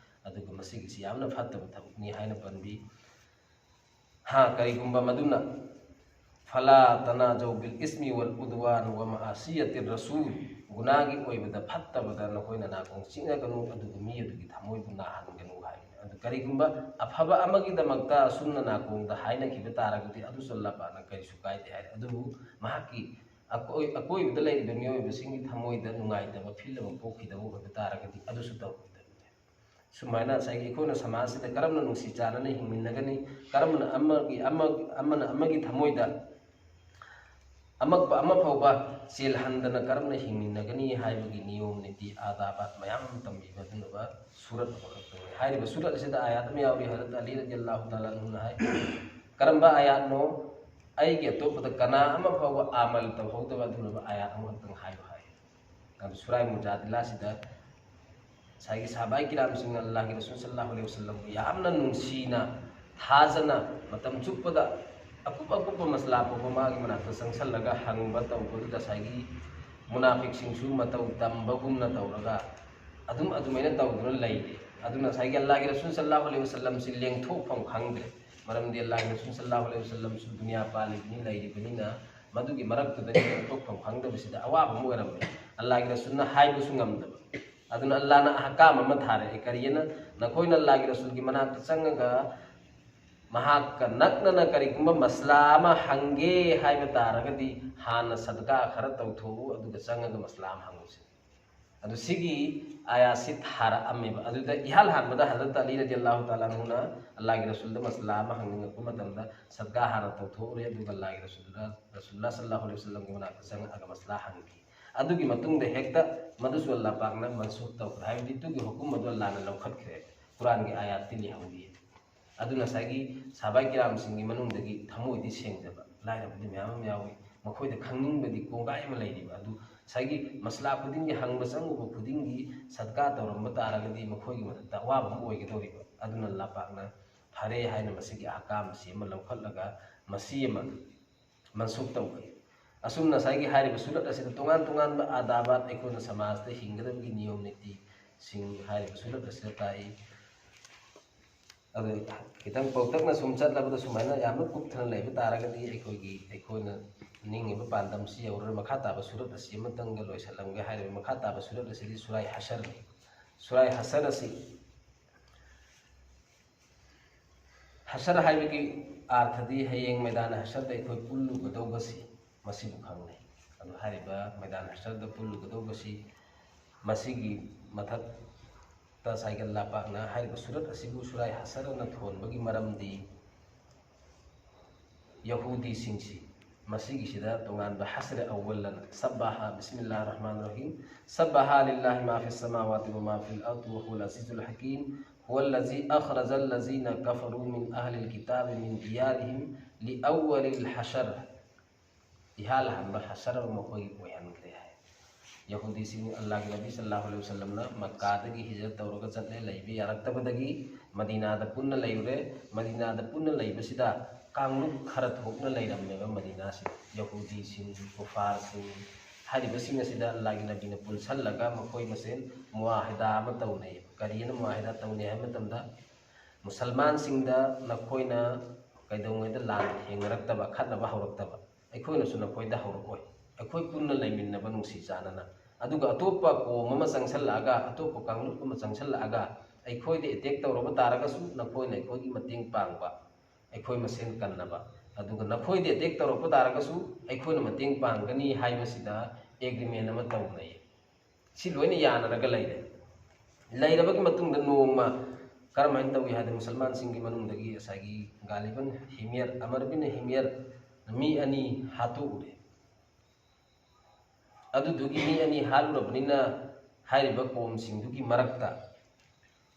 ꯑꯗꯨꯒ ꯃꯁꯤꯒꯤꯁꯤ ꯌꯥꯝꯅ ꯐꯠꯇꯕ ꯊꯕꯛꯅꯤ ꯍꯥꯏꯅ ꯄꯟꯕꯤ꯫ ꯍꯥ, ꯀꯔꯤꯒꯨꯝꯕ ꯃꯗꯨꯅ, "ꯐꯂꯥ ꯇꯅꯥꯖꯧ ꯕꯤꯜ ꯏꯁꯃꯤ ꯋꯥꯜ ꯎꯗꯋꯥꯟ ꯋꯥ ꯃꯥꯁꯤꯌꯥꯇꯤꯔ ꯔꯁꯨꯜ", ꯒꯨꯅꯥꯒꯤ ꯑꯣꯏꯕꯗ, ꯐꯠꯇꯕꯗ ꯅꯈꯣꯏꯅ ꯅꯥꯀꯣꯡ ꯆꯤꯛꯅꯒꯅꯨ, ꯑꯗꯨꯒ ꯃꯤ ꯑꯗꯨꯒꯤ ꯊꯃꯣꯏꯕꯨ ꯅꯥꯍꯟꯒꯅꯨ ꯍꯥꯏꯕꯅꯤ꯫ ꯑꯗꯨ ꯀꯔꯤꯒꯨꯝꯕ ꯑꯐꯕ ꯑꯃꯒꯤꯗꯃꯛꯇ ꯑꯁꯨꯝꯅ ꯅꯥꯀꯣꯡꯗ ꯍꯥꯏꯅꯈꯤꯕ ꯇꯥꯔꯒꯗꯤ, ꯑꯗꯨꯁꯨ ꯑꯜꯂꯥꯍ ꯄꯥꯛꯅ ꯀꯔꯤꯁꯨ ꯀꯥꯏꯗꯦ ꯍꯥꯏ꯫ ꯑꯗꯨꯕꯨ ꯃꯍꯥꯛꯀꯤ ꯑꯀꯣꯏ-, ꯑꯀꯣꯏꯕꯗ ꯂꯩꯔꯤꯕ ꯃꯤꯑꯣꯏꯕꯁꯤꯡꯒꯤ ꯊꯃꯣꯏꯗ ꯅꯨꯡꯉꯥꯏꯇꯕ ꯐꯤꯜ ꯑꯃ ꯄꯣꯛꯈꯤꯗꯕ ꯑꯣꯏꯕ ꯇꯥꯔꯒꯗꯤ, ꯑꯗꯨꯁꯨ ꯇꯧꯔꯣꯏꯗꯕꯅꯤ꯫ ꯁꯨꯃꯥꯏꯅ ꯉꯁꯥꯏꯒꯤ ꯑꯩꯈꯣꯏꯅ ꯁꯃꯥꯖꯁꯤꯗ ꯀꯔꯝꯅ ꯅꯨꯡꯁꯤ ꯆꯥꯟꯅꯅ ꯍꯤꯡꯃꯤꯟꯅꯒꯅꯤ, ꯀꯔꯝꯅ ꯑꯃꯒꯤ, ꯑꯃ-, ꯑꯃꯅ ꯑꯃꯒꯤ ꯊꯃꯣꯏꯗ ꯑꯃꯛꯄ ꯑꯃ ꯐꯥꯎꯕ ꯆꯦꯜꯍꯟꯗꯅ ꯀꯔꯝꯅ ꯍꯤꯡꯃꯤꯟꯅꯒꯅꯤ ꯍꯥꯏꯕꯒꯤ ꯅꯤꯌꯣꯝ ꯅꯤꯇꯤ ꯑꯥꯗꯥꯕ ꯃꯌꯥꯝ ꯑꯃ ꯇꯝꯕꯤꯕ ꯑꯗꯨꯒꯨꯝꯂꯕ ꯁꯨꯔꯠ ꯑꯃꯈꯛꯇꯅꯤ꯫ ꯍꯥꯏꯔꯤꯕ ꯁꯨꯔꯠ ꯑꯁꯤꯗ ꯑꯥꯌꯥꯠ ꯑꯃ ꯌꯥꯎꯔꯤ꯫ ꯍꯖꯔꯠ ꯑꯂꯤ ꯔꯗꯤꯌꯜꯂꯥꯍꯨ ꯇꯥꯂꯥ ꯑꯟꯍꯨꯅ ꯍꯥꯏ, "ꯀꯔꯝꯕ ꯑꯥꯌꯥꯠꯅꯣ? ꯑꯩꯒꯤ ꯑꯇꯣꯞꯄꯗ ꯀꯅꯥ ꯑꯃ ꯐꯥꯎꯕ ꯑꯃꯜ ꯇꯧꯍꯧꯗꯕ ꯑꯗꯨꯒꯨꯝꯂꯕ ꯑꯥꯌꯥꯠ ꯑꯃꯈꯛꯇꯪ ꯍꯥꯏꯌꯨ" ꯍꯥꯏ꯫ ꯑꯗꯨ ꯁꯨꯔꯥꯏ ꯃꯨꯖꯥꯗꯤꯂꯥꯁꯤꯗ ꯉꯁꯥꯏꯒꯤ ꯁꯥꯕꯥꯏ ꯀꯤꯔꯥꯝꯁꯤꯡꯅ ꯑꯜꯂꯥꯍꯒꯤ ꯔꯁꯨꯜ ꯁꯜꯂꯥꯍꯨ ꯑꯂꯩꯍꯤ ꯋꯥꯁꯜꯂꯝꯕꯨ ꯌꯥꯝꯅ ꯅꯨꯡꯁꯤꯅ, ꯊꯥꯖꯅ, ꯃꯇꯝ ꯆꯨꯞꯄꯗ ꯑꯀꯨꯞ ꯑꯀꯨꯞꯄ ꯃꯁꯂꯥ ꯐꯥꯎꯕ ꯃꯥꯒꯤ ꯃꯅꯥꯛꯇ ꯆꯪꯁꯜꯂꯒ ꯍꯪꯕ ꯇꯧꯕꯗꯨꯗ ꯉꯁꯥꯏꯒꯤ ꯃꯨꯅꯥꯐꯤꯛꯁꯤꯡꯁꯨ ꯃꯇꯧ ꯇꯝꯕꯒꯨꯝꯅ ꯇꯧꯔꯒ ꯑꯗꯨꯝ ꯑꯗꯨꯃꯥꯏꯅ ꯇꯧꯗꯨꯅ ꯂꯩꯔꯦ꯫ ꯑꯗꯨꯅ ꯉꯁꯥꯏꯒꯤ ꯑꯜꯂꯥꯍꯒꯤ ꯔꯁꯨꯜ ꯁꯜꯂꯥꯍꯨ ꯑꯂꯩꯍꯤ ꯋꯥꯁꯜꯂꯝꯁꯤ ꯂꯦꯡꯊꯣꯛꯐꯝ ꯈꯪꯗ꯭ꯔꯦ꯫ ꯃꯔꯝꯗꯤ ꯑꯜꯂꯥꯍꯒꯤ ꯔꯁꯨꯜ ꯁꯜꯂꯥꯍꯨ ꯑꯂꯩꯍꯤ ꯋꯥꯁꯜꯂꯝꯁꯨ ꯗꯨꯅꯤꯌꯥ ꯄꯥꯜꯂꯤꯕꯅꯤ, ꯂꯩꯔꯤꯕꯅꯤꯅ ꯃꯗꯨꯒꯤ ꯃꯔꯛꯇꯨꯗ ꯂꯦꯡꯊꯣꯛꯐꯝ ꯈꯪꯗꯕꯁꯤꯗ ꯑꯋꯥꯕ ꯑꯃ ꯑꯣꯏꯔꯝꯃꯦ꯫ ꯑꯜꯂꯥꯍꯒꯤ ꯔꯁꯨꯜꯅ ꯍꯥꯏꯕꯁꯨ ꯉꯝꯗꯕ꯫ ꯑꯗꯨꯅ ꯑꯜꯂꯥꯍꯅ ꯑꯍꯀꯥꯝ ꯑꯃ ꯊꯥꯔꯛꯑꯦ꯫ ꯀꯔꯤꯑꯅ? ꯅꯈꯣꯏꯅ ꯑꯜꯂꯥꯍꯒꯤ ꯔꯁꯨꯜꯒꯤ ꯃꯅꯥꯛꯇ ꯆꯪꯉꯒ ꯃꯍꯥꯛꯀ ꯅꯛꯅꯅ ꯀꯔꯤꯒꯨꯝꯕ ꯃꯁꯂꯥ ꯑꯃ ꯍꯪꯒꯦ ꯍꯥꯏꯕ ꯇꯥꯔꯒꯗꯤ ꯍꯥꯟꯅ ꯁꯗꯀꯥ ꯈꯔ ꯇꯧꯊꯣꯛꯎ, ꯑꯗꯨꯒ ꯆꯪꯉꯒ ꯃꯁꯂꯥ ꯑꯃ ꯍꯪꯉꯨꯁꯤ꯫ ꯑꯗꯨ ꯁꯤꯒꯤ ꯑꯥꯌꯥꯠꯁꯤ ꯊꯥꯔꯛꯑꯝꯃꯦꯕ꯫ ꯑꯗꯨꯗ ꯏꯍꯥꯟ ꯍꯥꯟꯕꯗ ꯍꯖꯔꯠ ꯑꯂꯤ ꯔꯗꯤꯌꯜꯂꯥꯍꯨ ꯇꯥꯂꯥ ꯑꯟꯍꯨꯅ ꯑꯜꯂꯥꯍꯒꯤ ꯔꯁꯨꯜꯗ ꯃꯁꯂꯥ ꯑꯃ ꯍꯪꯉꯛꯄ ꯃꯇꯝꯗ ꯁꯗꯀꯥ ꯍꯥꯟꯅ ꯇꯧꯊꯣꯛꯎꯔꯦ, ꯑꯗꯨꯒ ꯑꯜꯂꯥꯍꯒꯤ ꯔꯁꯨꯜꯗ, ꯔꯁꯨꯜꯂꯥ ꯁꯜꯂꯥꯍꯨ ꯑꯂꯩꯍꯤ ꯋꯥꯁꯜꯂꯝꯒꯤ ꯃꯅꯥꯛꯇ ꯆꯪꯉꯛꯑꯒ ꯃꯁꯂꯥ ꯍꯪꯈꯤ꯫ ꯑꯗꯨꯒꯤ ꯃꯇꯨꯡꯗ ꯍꯦꯛꯇ ꯃꯗꯨꯁꯨ ꯑꯜꯂꯥꯍ ꯄꯥꯛꯅ ꯃꯟꯁꯨꯈ ꯇꯧꯈ꯭ꯔꯦ꯫ ꯍꯥꯏꯕꯗꯤ ꯑꯗꯨꯒꯤ ꯍꯨꯀꯨꯝ ꯑꯗꯨ ꯑꯜꯂꯥꯍꯅ ꯂꯧꯈꯠꯈ꯭ꯔꯦ꯫ ꯀꯨꯔꯥꯟꯒꯤ ꯑꯥꯌꯥꯠꯇꯤ ꯂꯩꯍꯧꯔꯤ꯫ ꯑꯗꯨꯅ ꯉꯁꯥꯏꯒꯤ ꯁꯥꯕꯥꯏ ꯀꯤꯔꯥꯝꯁꯤꯡꯒꯤ ꯃꯅꯨꯡꯗꯒꯤ ꯊꯃꯣꯏꯗꯤ ꯁꯦꯡꯗꯕ, ꯂꯥꯏꯔꯕꯗꯤ ꯃꯌꯥꯝ ꯑꯃ ꯌꯥꯎꯏ꯫ ꯃꯈꯣꯏꯗ ꯈꯪꯅꯤꯡꯕꯗꯤ ꯀꯣꯡꯒꯥꯏ ꯑꯃ ꯂꯩꯔꯤꯕ꯫ ꯑꯗꯨ ꯉꯁꯥꯏꯒꯤ ꯃꯁꯂꯥ ꯈꯨꯗꯤꯡꯒꯤ, ꯍꯪꯕ ꯆꯪꯉꯨꯕ ꯈꯨꯗꯤꯡꯒꯤ ꯁꯗꯀꯥ ꯇꯧꯔꯝꯕ ꯇꯥꯔꯒꯗꯤ ꯃꯈꯣꯏꯒꯤ ꯃꯊꯛꯇ ꯑꯋꯥꯕ ꯑꯃ ꯑꯣꯏꯒꯗꯧꯔꯤꯕ꯫ ꯑꯗꯨꯅ ꯑꯜꯂꯥꯍ ꯄꯥꯛꯅ ꯐꯔꯦ ꯍꯥꯏꯅ ꯃꯁꯤꯒꯤ ꯑꯍꯀꯥꯝ ꯑꯁꯤ ꯑꯃ ꯂꯧꯈꯠꯂꯒ ꯃꯁꯤ ꯑꯃ ꯃꯟꯁꯨꯈ ꯇꯧꯈꯤ꯫ ꯑꯁꯨꯝꯅ ꯉꯁꯥꯏꯒꯤ ꯍꯥꯏꯔꯤꯕ ꯁꯨꯔꯠ ꯑꯁꯤꯗ ꯇꯣꯉꯥꯟ ꯇꯣꯉꯥꯟꯕ ꯑꯥꯗꯥꯕꯥꯠ, ꯑꯩꯈꯣꯏꯅ ꯁꯃꯥꯖꯇ ꯍꯤꯡꯒꯗꯕꯒꯤ ꯅꯤꯌꯣꯝ ꯅꯤꯇꯤꯁꯤꯡ ꯍꯥꯏꯔꯤꯕ ꯁꯨꯔꯠ ꯑꯁꯤꯗ ꯇꯥꯛꯏ꯫ ꯑꯗꯨ ꯈꯤꯇꯪ ꯄꯧꯇꯛꯅ ꯁꯨꯝ ꯆꯠꯂꯕꯗ ꯁꯨꯃꯥꯏꯅ ꯌꯥꯝꯅ ꯀꯨꯞꯊꯅ ꯂꯩꯕ ꯇꯥꯔꯒꯗꯤ ꯑꯩꯈꯣꯏꯒꯤ, ꯑꯩꯈꯣꯏꯅ ꯅꯤꯡꯉꯤꯕ ꯄꯥꯟꯗꯝꯁꯤ ꯌꯧꯔꯔꯣꯏ꯫ ꯃꯈꯥ ꯇꯥꯕ ꯁꯨꯔꯠ ꯑꯁꯤ ꯑꯃꯇꯪꯒ ꯂꯣꯏꯁꯤꯜꯂꯝꯒꯦ꯫ ꯍꯥꯏꯔꯤꯕ ꯃꯈꯥ ꯇꯥꯕ ꯁꯨꯔꯠ ꯑꯁꯤꯗꯤ ꯁꯨꯔꯥꯏ ꯍꯁꯔꯅꯤ꯫ ꯁꯨꯔꯥꯏ ꯍꯁꯔ ꯑꯁꯤ, ꯍꯁꯔ ꯍꯥꯏꯕꯒꯤ ꯑꯥꯔꯊꯗꯤ ꯍꯌꯦꯡ ꯃꯩꯗꯥꯟ ꯍꯁꯔꯗ ꯑꯩꯈꯣꯏ ꯄꯨꯜꯂꯨꯒꯗꯧꯕꯁꯤ ꯃꯁꯤꯕꯨ ꯈꯪꯅꯩ꯫ ꯑꯗꯨ ꯍꯥꯏꯔꯤꯕ ꯃꯩꯗꯥꯟ ꯍꯁꯔꯗ ꯄꯨꯜꯂꯨꯒꯗꯧꯕꯁꯤ ꯃꯁꯤꯒꯤ ꯃꯊꯛꯇ ꯉꯁꯥꯏꯒꯤ ꯑꯜꯂꯥꯍ ꯄꯥꯛꯅ ꯍꯥꯏꯔꯤꯕ ꯁꯨꯔꯠ ꯑꯁꯤꯕꯨ ꯁꯨꯔꯥꯏ ꯍꯁꯔ ꯑꯅ ꯊꯣꯟꯕꯒꯤ ꯃꯔꯝꯗꯤ ꯌꯍꯨꯗꯤꯁꯤꯡꯁꯤ ꯃꯁꯤꯒꯤꯁꯤꯗ ꯇꯣꯉꯥꯟꯕ ꯍꯁꯔ ꯑꯋ꯭ꯋꯜ ꯑꯅ, ꯁꯕꯕꯍ، ꯕꯤꯁꯃꯤꯜꯂꯥꯍꯤꯔ ꯔꯍꯃꯥꯅꯤꯔ ꯔꯍꯤꯝ, ꯁꯕꯕꯍ ꯂꯤꯜꯂꯥꯍꯤ ꯃꯥ ꯐꯤꯁ ꯁꯃꯥꯋꯥꯇꯤ ꯋ ꯃꯥ ꯐꯤꯜ ꯑꯔꯗ ꯋ ꯍꯨꯋꯜ ꯑꯖꯤꯖꯨꯜ ꯍꯀꯤꯝ, ꯍꯨꯋꯜꯂꯖꯤ ꯑꯈꯔꯖꯜ ꯂꯖꯤꯅ ꯀꯐꯔꯨ ꯃꯤꯟ ꯑꯍꯂꯤꯜ ꯀꯤꯇꯥꯕꯤ ꯃꯤꯟ ꯗꯤꯌꯥꯔꯤꯍꯤꯝ ꯂꯤ ꯑꯋ꯭ꯋꯂꯤꯜ ꯍꯁꯔ꯫ ꯏꯍꯥꯟ ꯍꯥꯟꯕ ꯍꯁꯔ ꯑꯃ ꯃꯈꯣꯏꯒꯤ ꯑꯣꯏꯍꯟꯈ꯭ꯔꯦ ꯍꯥꯏ꯫ ꯌꯍꯨꯗꯤꯁꯤꯡ ꯑꯜꯂꯥꯍꯒꯤ ꯅꯕꯤ ꯁꯜꯂꯥꯍꯨ ꯑꯂꯩꯍꯤ ꯋꯁꯜꯂꯝꯅ ꯃꯛꯀꯥꯗꯒꯤ ꯍꯤꯖꯔꯠ ꯇꯧꯔꯒ ꯆꯠꯂꯦ, ꯂꯩꯕ ꯌꯥꯔꯛꯇꯕꯗꯒꯤ ꯃꯗꯤꯅꯥꯗ ꯄꯨꯟꯅ ꯂꯩꯔꯨꯔꯦ꯫ ꯃꯗꯤꯅꯥꯗ ꯄꯨꯟꯅ ꯂꯩꯕꯁꯤꯗ ꯀꯥꯡꯂꯨꯞ ꯈꯔ ꯊꯣꯛꯅ ꯂꯩꯔꯝꯃꯦꯕ ꯃꯗꯤꯅꯥꯁꯤꯗ꯫ ꯌꯍꯨꯗꯤꯁꯤꯡ, ꯀꯨꯐꯥꯔꯁꯤꯡ ꯍꯥꯏꯔꯤꯕꯁꯤꯡ ꯑꯁꯤꯗ ꯑꯜꯂꯥꯍꯒꯤ ꯅꯕꯤꯅ ꯄꯨꯟꯁꯜꯂꯒ ꯃꯈꯣꯏ ꯃꯁꯦꯟ ꯃꯨꯋꯥꯍꯤꯗꯥ ꯑꯃ ꯇꯧꯅꯩ꯫ ꯀꯔꯤꯅ ꯃꯨꯋꯥꯍꯤꯗꯥ ꯇꯧꯅꯩ ꯍꯥꯏꯕ ꯃꯇꯝꯗ, ꯃꯨꯁꯜꯃꯥꯟꯁꯤꯡꯗ ꯅꯈꯣꯏꯅ ꯀꯩꯗꯧꯉꯩꯗ ꯂꯥꯟ ꯊꯦꯡꯅꯔꯛꯇꯕ, ꯈꯠꯅꯕ ꯍꯧꯔꯛꯇꯕ, ꯑꯩꯈꯣꯏꯅꯁꯨ ꯅꯈꯣꯏꯗ ꯍꯧꯔꯛꯑꯣꯏ꯫ ꯑꯩꯈꯣꯏ ꯄꯨꯟꯅ ꯂꯩꯃꯤꯟꯅꯕ ꯅꯨꯡꯁꯤ ꯆꯥꯟꯅꯅ꯫ ꯑꯗꯨꯒ ꯑꯇꯣꯞꯄ ꯀꯣꯝ ꯑꯃ ꯆꯪꯁꯜꯂꯛꯑꯒ, ꯑꯇꯣꯞꯄ ꯀꯥꯡꯂꯨꯞ ꯑꯃ ꯆꯪꯁꯜꯂꯛꯑꯒ, ꯑꯩꯈꯣꯏꯗ ꯑꯦꯇꯦꯛ ꯇꯧꯔꯕ ꯇꯥꯔꯒꯁꯨ ꯅꯈꯣꯏꯅ ꯑꯩꯈꯣꯏꯒꯤ ꯃꯇꯦꯡ ꯄꯥꯡꯕ, ꯑꯩꯈꯣꯏ ꯃꯁꯦꯟ ꯀꯟꯅꯕ, ꯑꯗꯨꯒ ꯅꯈꯣꯏꯗ ꯑꯦꯇꯦꯛ ꯇꯧꯔꯛꯄ ꯇꯥꯔꯒꯁꯨ ꯑꯩꯈꯣꯏꯅ ꯃꯇꯦꯡ ꯄꯥꯡꯒꯅꯤ ꯍꯥꯏꯕꯁꯤꯗ ꯑꯦꯒ꯭ꯔꯤꯃꯦꯟ ꯑꯃ ꯇꯧꯅꯩ꯫ ꯁꯤ ꯂꯣꯏꯅ ꯌꯥꯅꯔꯒ ꯂꯩꯔꯦ꯫ ꯂꯩꯔꯕꯒꯤ ꯃꯇꯨꯡꯗ ꯅꯣꯡꯃ ꯀꯔꯝꯍꯥꯏꯅ ꯇꯧꯏ ꯍꯥꯏꯗꯤ, ꯃꯨꯁꯜꯃꯥꯟꯁꯤꯡꯒꯤ ꯃꯅꯨꯡꯗꯒꯤ ꯉꯁꯥꯏꯒꯤ ꯒꯥꯂꯤꯕꯟ ꯍꯤꯃꯤꯌꯔ, ꯑꯃꯔ ꯕꯤꯟ ꯍꯤꯃꯤꯌꯔ, ꯃꯤ ꯑꯅꯤ ꯍꯥꯠꯇꯣꯛꯎꯔꯦ꯫ ꯑꯗꯨꯗꯨꯒꯤ ꯃꯤ ꯑꯅꯤ ꯍꯥꯠꯂꯨꯔꯕꯅꯤꯅ, ꯍꯥꯏꯔꯤꯕ ꯀꯣꯝꯁꯤꯡꯗꯨꯒꯤ ꯃꯔꯛꯇ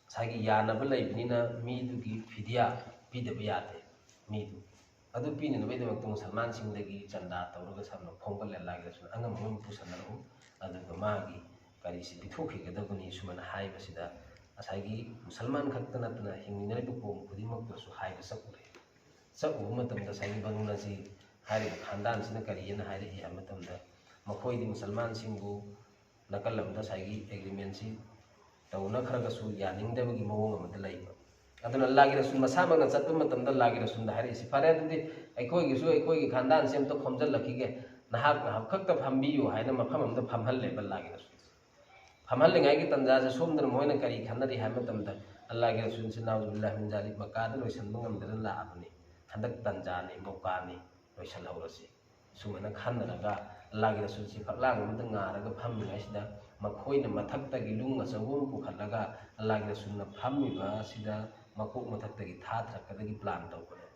ꯉꯁꯥꯏꯒꯤ ꯌꯥꯅꯕ ꯂꯩꯕꯅꯤꯅ ꯃꯤꯗꯨꯒꯤ ꯐꯤꯗꯤꯌꯥ ꯄꯤꯗꯕ ꯌꯥꯗꯦ꯫ ꯃꯤꯗꯨ ꯑꯗꯨ ꯄꯤꯅꯅꯕꯒꯤꯗꯃꯛꯇ ꯃꯨꯁꯜꯃꯥꯟꯁꯤꯡꯗꯒꯤ ꯆꯟꯗꯥ ꯇꯧꯔꯒ ꯁꯝꯅ ꯈꯣꯝꯒꯠꯂꯦ, ꯑꯜꯂꯥꯍꯒꯤ ꯔꯁꯨꯜ ꯑꯉꯝ ꯑꯉꯝꯕ ꯄꯨꯁꯟꯅꯔꯛꯎ, ꯑꯗꯨꯒ ꯃꯥꯒꯤ ꯀꯔꯤꯁꯤ ꯄꯤꯊꯣꯛꯈꯤꯒꯗꯕꯅꯤ ꯁꯨꯃꯥꯏꯅ ꯍꯥꯏꯕꯁꯤꯗ, ꯉꯁꯥꯏꯒꯤ ꯃꯨꯁꯜꯃꯥꯟ ꯈꯛꯇ ꯅꯠꯇꯅ ꯍꯤꯡꯃꯤꯟꯅꯔꯤꯕ ꯀꯣꯝ ꯈꯨꯗꯤꯡꯃꯛꯇꯁꯨ ꯍꯥꯏꯕ ꯆꯠꯂꯨꯔꯦ꯫ ꯆꯠꯂꯨꯕ ꯃꯇꯝꯗ ꯉꯁꯥꯏꯒꯤ ꯕꯅꯨ ꯅꯖꯤꯔ ꯍꯥꯏꯔꯤꯕ ꯈꯥꯟꯗꯥꯟꯁꯤꯅ ꯀꯔꯤꯑꯅ ꯍꯥꯏꯔꯛꯏ ꯍꯥꯏꯕ ꯃꯇꯝꯗ, ꯃꯈꯣꯏꯗꯤ ꯃꯨꯁꯜꯃꯥꯟꯁꯤꯡꯕꯨ ꯅꯥꯀꯜ ꯑꯃꯗ ꯉꯁꯥꯏꯒꯤ ꯑꯦꯒ꯭ꯔꯤꯃꯦꯟꯁꯤ ꯇꯧꯅꯈ꯭ꯔꯒꯁꯨ ꯌꯥꯅꯤꯡꯗꯕꯒꯤ ꯃꯑꯣꯡ ꯑꯃꯗ ꯂꯩꯕ꯫ ꯑꯗꯨꯅ ꯑꯜꯂꯥꯍꯒꯤ ꯔꯁꯨꯜ ꯃꯁꯥꯃꯛꯅ ꯆꯠꯄ ꯃꯇꯝꯗ ꯑꯜꯂꯥꯍꯒꯤ ꯔꯁꯨꯜꯗ ꯍꯥꯏꯔꯛꯏꯁꯤ, "ꯐꯔꯦ, ꯑꯗꯨꯗꯤ ꯑꯩꯈꯣꯏꯒꯤꯁꯨ ꯑꯩꯈꯣꯏꯒꯤ ꯈꯥꯟꯗꯥꯟꯁꯤ ꯑꯝꯇ ꯈꯣꯝꯖꯤꯜꯂꯛꯈꯤꯒꯦ, ꯅꯍꯥꯛ ꯉꯥꯏꯍꯥꯛ ꯈꯛꯇ ꯐꯝꯕꯤꯌꯨ" ꯍꯥꯏꯅ ꯃꯐꯝ ꯑꯃꯗ ꯐꯝꯍꯜꯂꯦꯕ ꯑꯜꯂꯥꯍꯒꯤ ꯔꯁꯨꯜ꯫ ꯐꯝꯍꯜꯂꯤꯉꯩꯒꯤ ꯇꯟꯖꯥꯁꯦ ꯁꯣꯝꯗꯅ ꯃꯣꯏꯅ ꯀꯔꯤ ꯈꯟꯅꯔꯤ ꯍꯥꯏꯕ ꯃꯇꯝꯗ, "ꯑꯜꯂꯥꯍꯒꯤ ꯔꯁꯨꯜꯁꯤ ꯅꯥꯎꯖꯨꯕꯤꯜꯂꯥꯍ ꯃꯤꯟ ꯖꯥꯂꯤꯛ ꯃꯀꯥꯗ ꯂꯣꯏꯁꯤꯟꯕ ꯉꯝꯗꯅ ꯂꯥꯛꯑꯕꯅꯤ, ꯍꯟꯗꯛ ꯇꯟꯖꯥꯅꯤ, ꯃꯧꯀꯥꯅꯤ, ꯂꯣꯏꯁꯤꯜꯍꯧꯔꯁꯤ" ꯁꯨꯃꯥꯏꯅ ꯈꯟꯅꯔꯒ ꯑꯜꯂꯥꯍꯒꯤ ꯔꯁꯨꯜꯁꯤ ꯐꯛꯂꯥꯡ ꯑꯃꯗ ꯉꯥꯔꯒ ꯐꯝꯃꯤꯉꯩꯁꯤꯗ, ꯃꯈꯣꯏꯅ ꯃꯊꯛꯇꯒꯤ ꯅꯨꯡ ꯑꯆꯧꯕ ꯑꯃ ꯄꯨꯈꯠꯂꯒ ꯑꯜꯂꯥꯍꯒꯤ ꯔꯁꯨꯜꯅ ꯐꯝꯃꯤꯕ ꯑꯁꯤꯗ ꯃꯀꯣꯛ ꯃꯊꯛꯇꯒꯤ ꯊꯥꯊꯔꯛꯀꯗꯒꯤ ꯄ꯭ꯂꯥꯟ ꯇꯧꯕꯅꯦ꯫